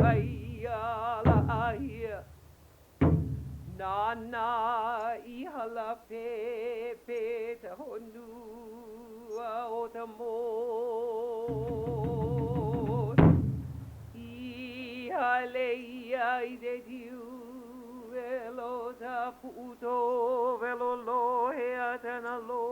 ai ala ai. Nāna i hala pe pe ta honua o ta mo. I hale ia i te tiu velo ta puto velo lohe a tana lo.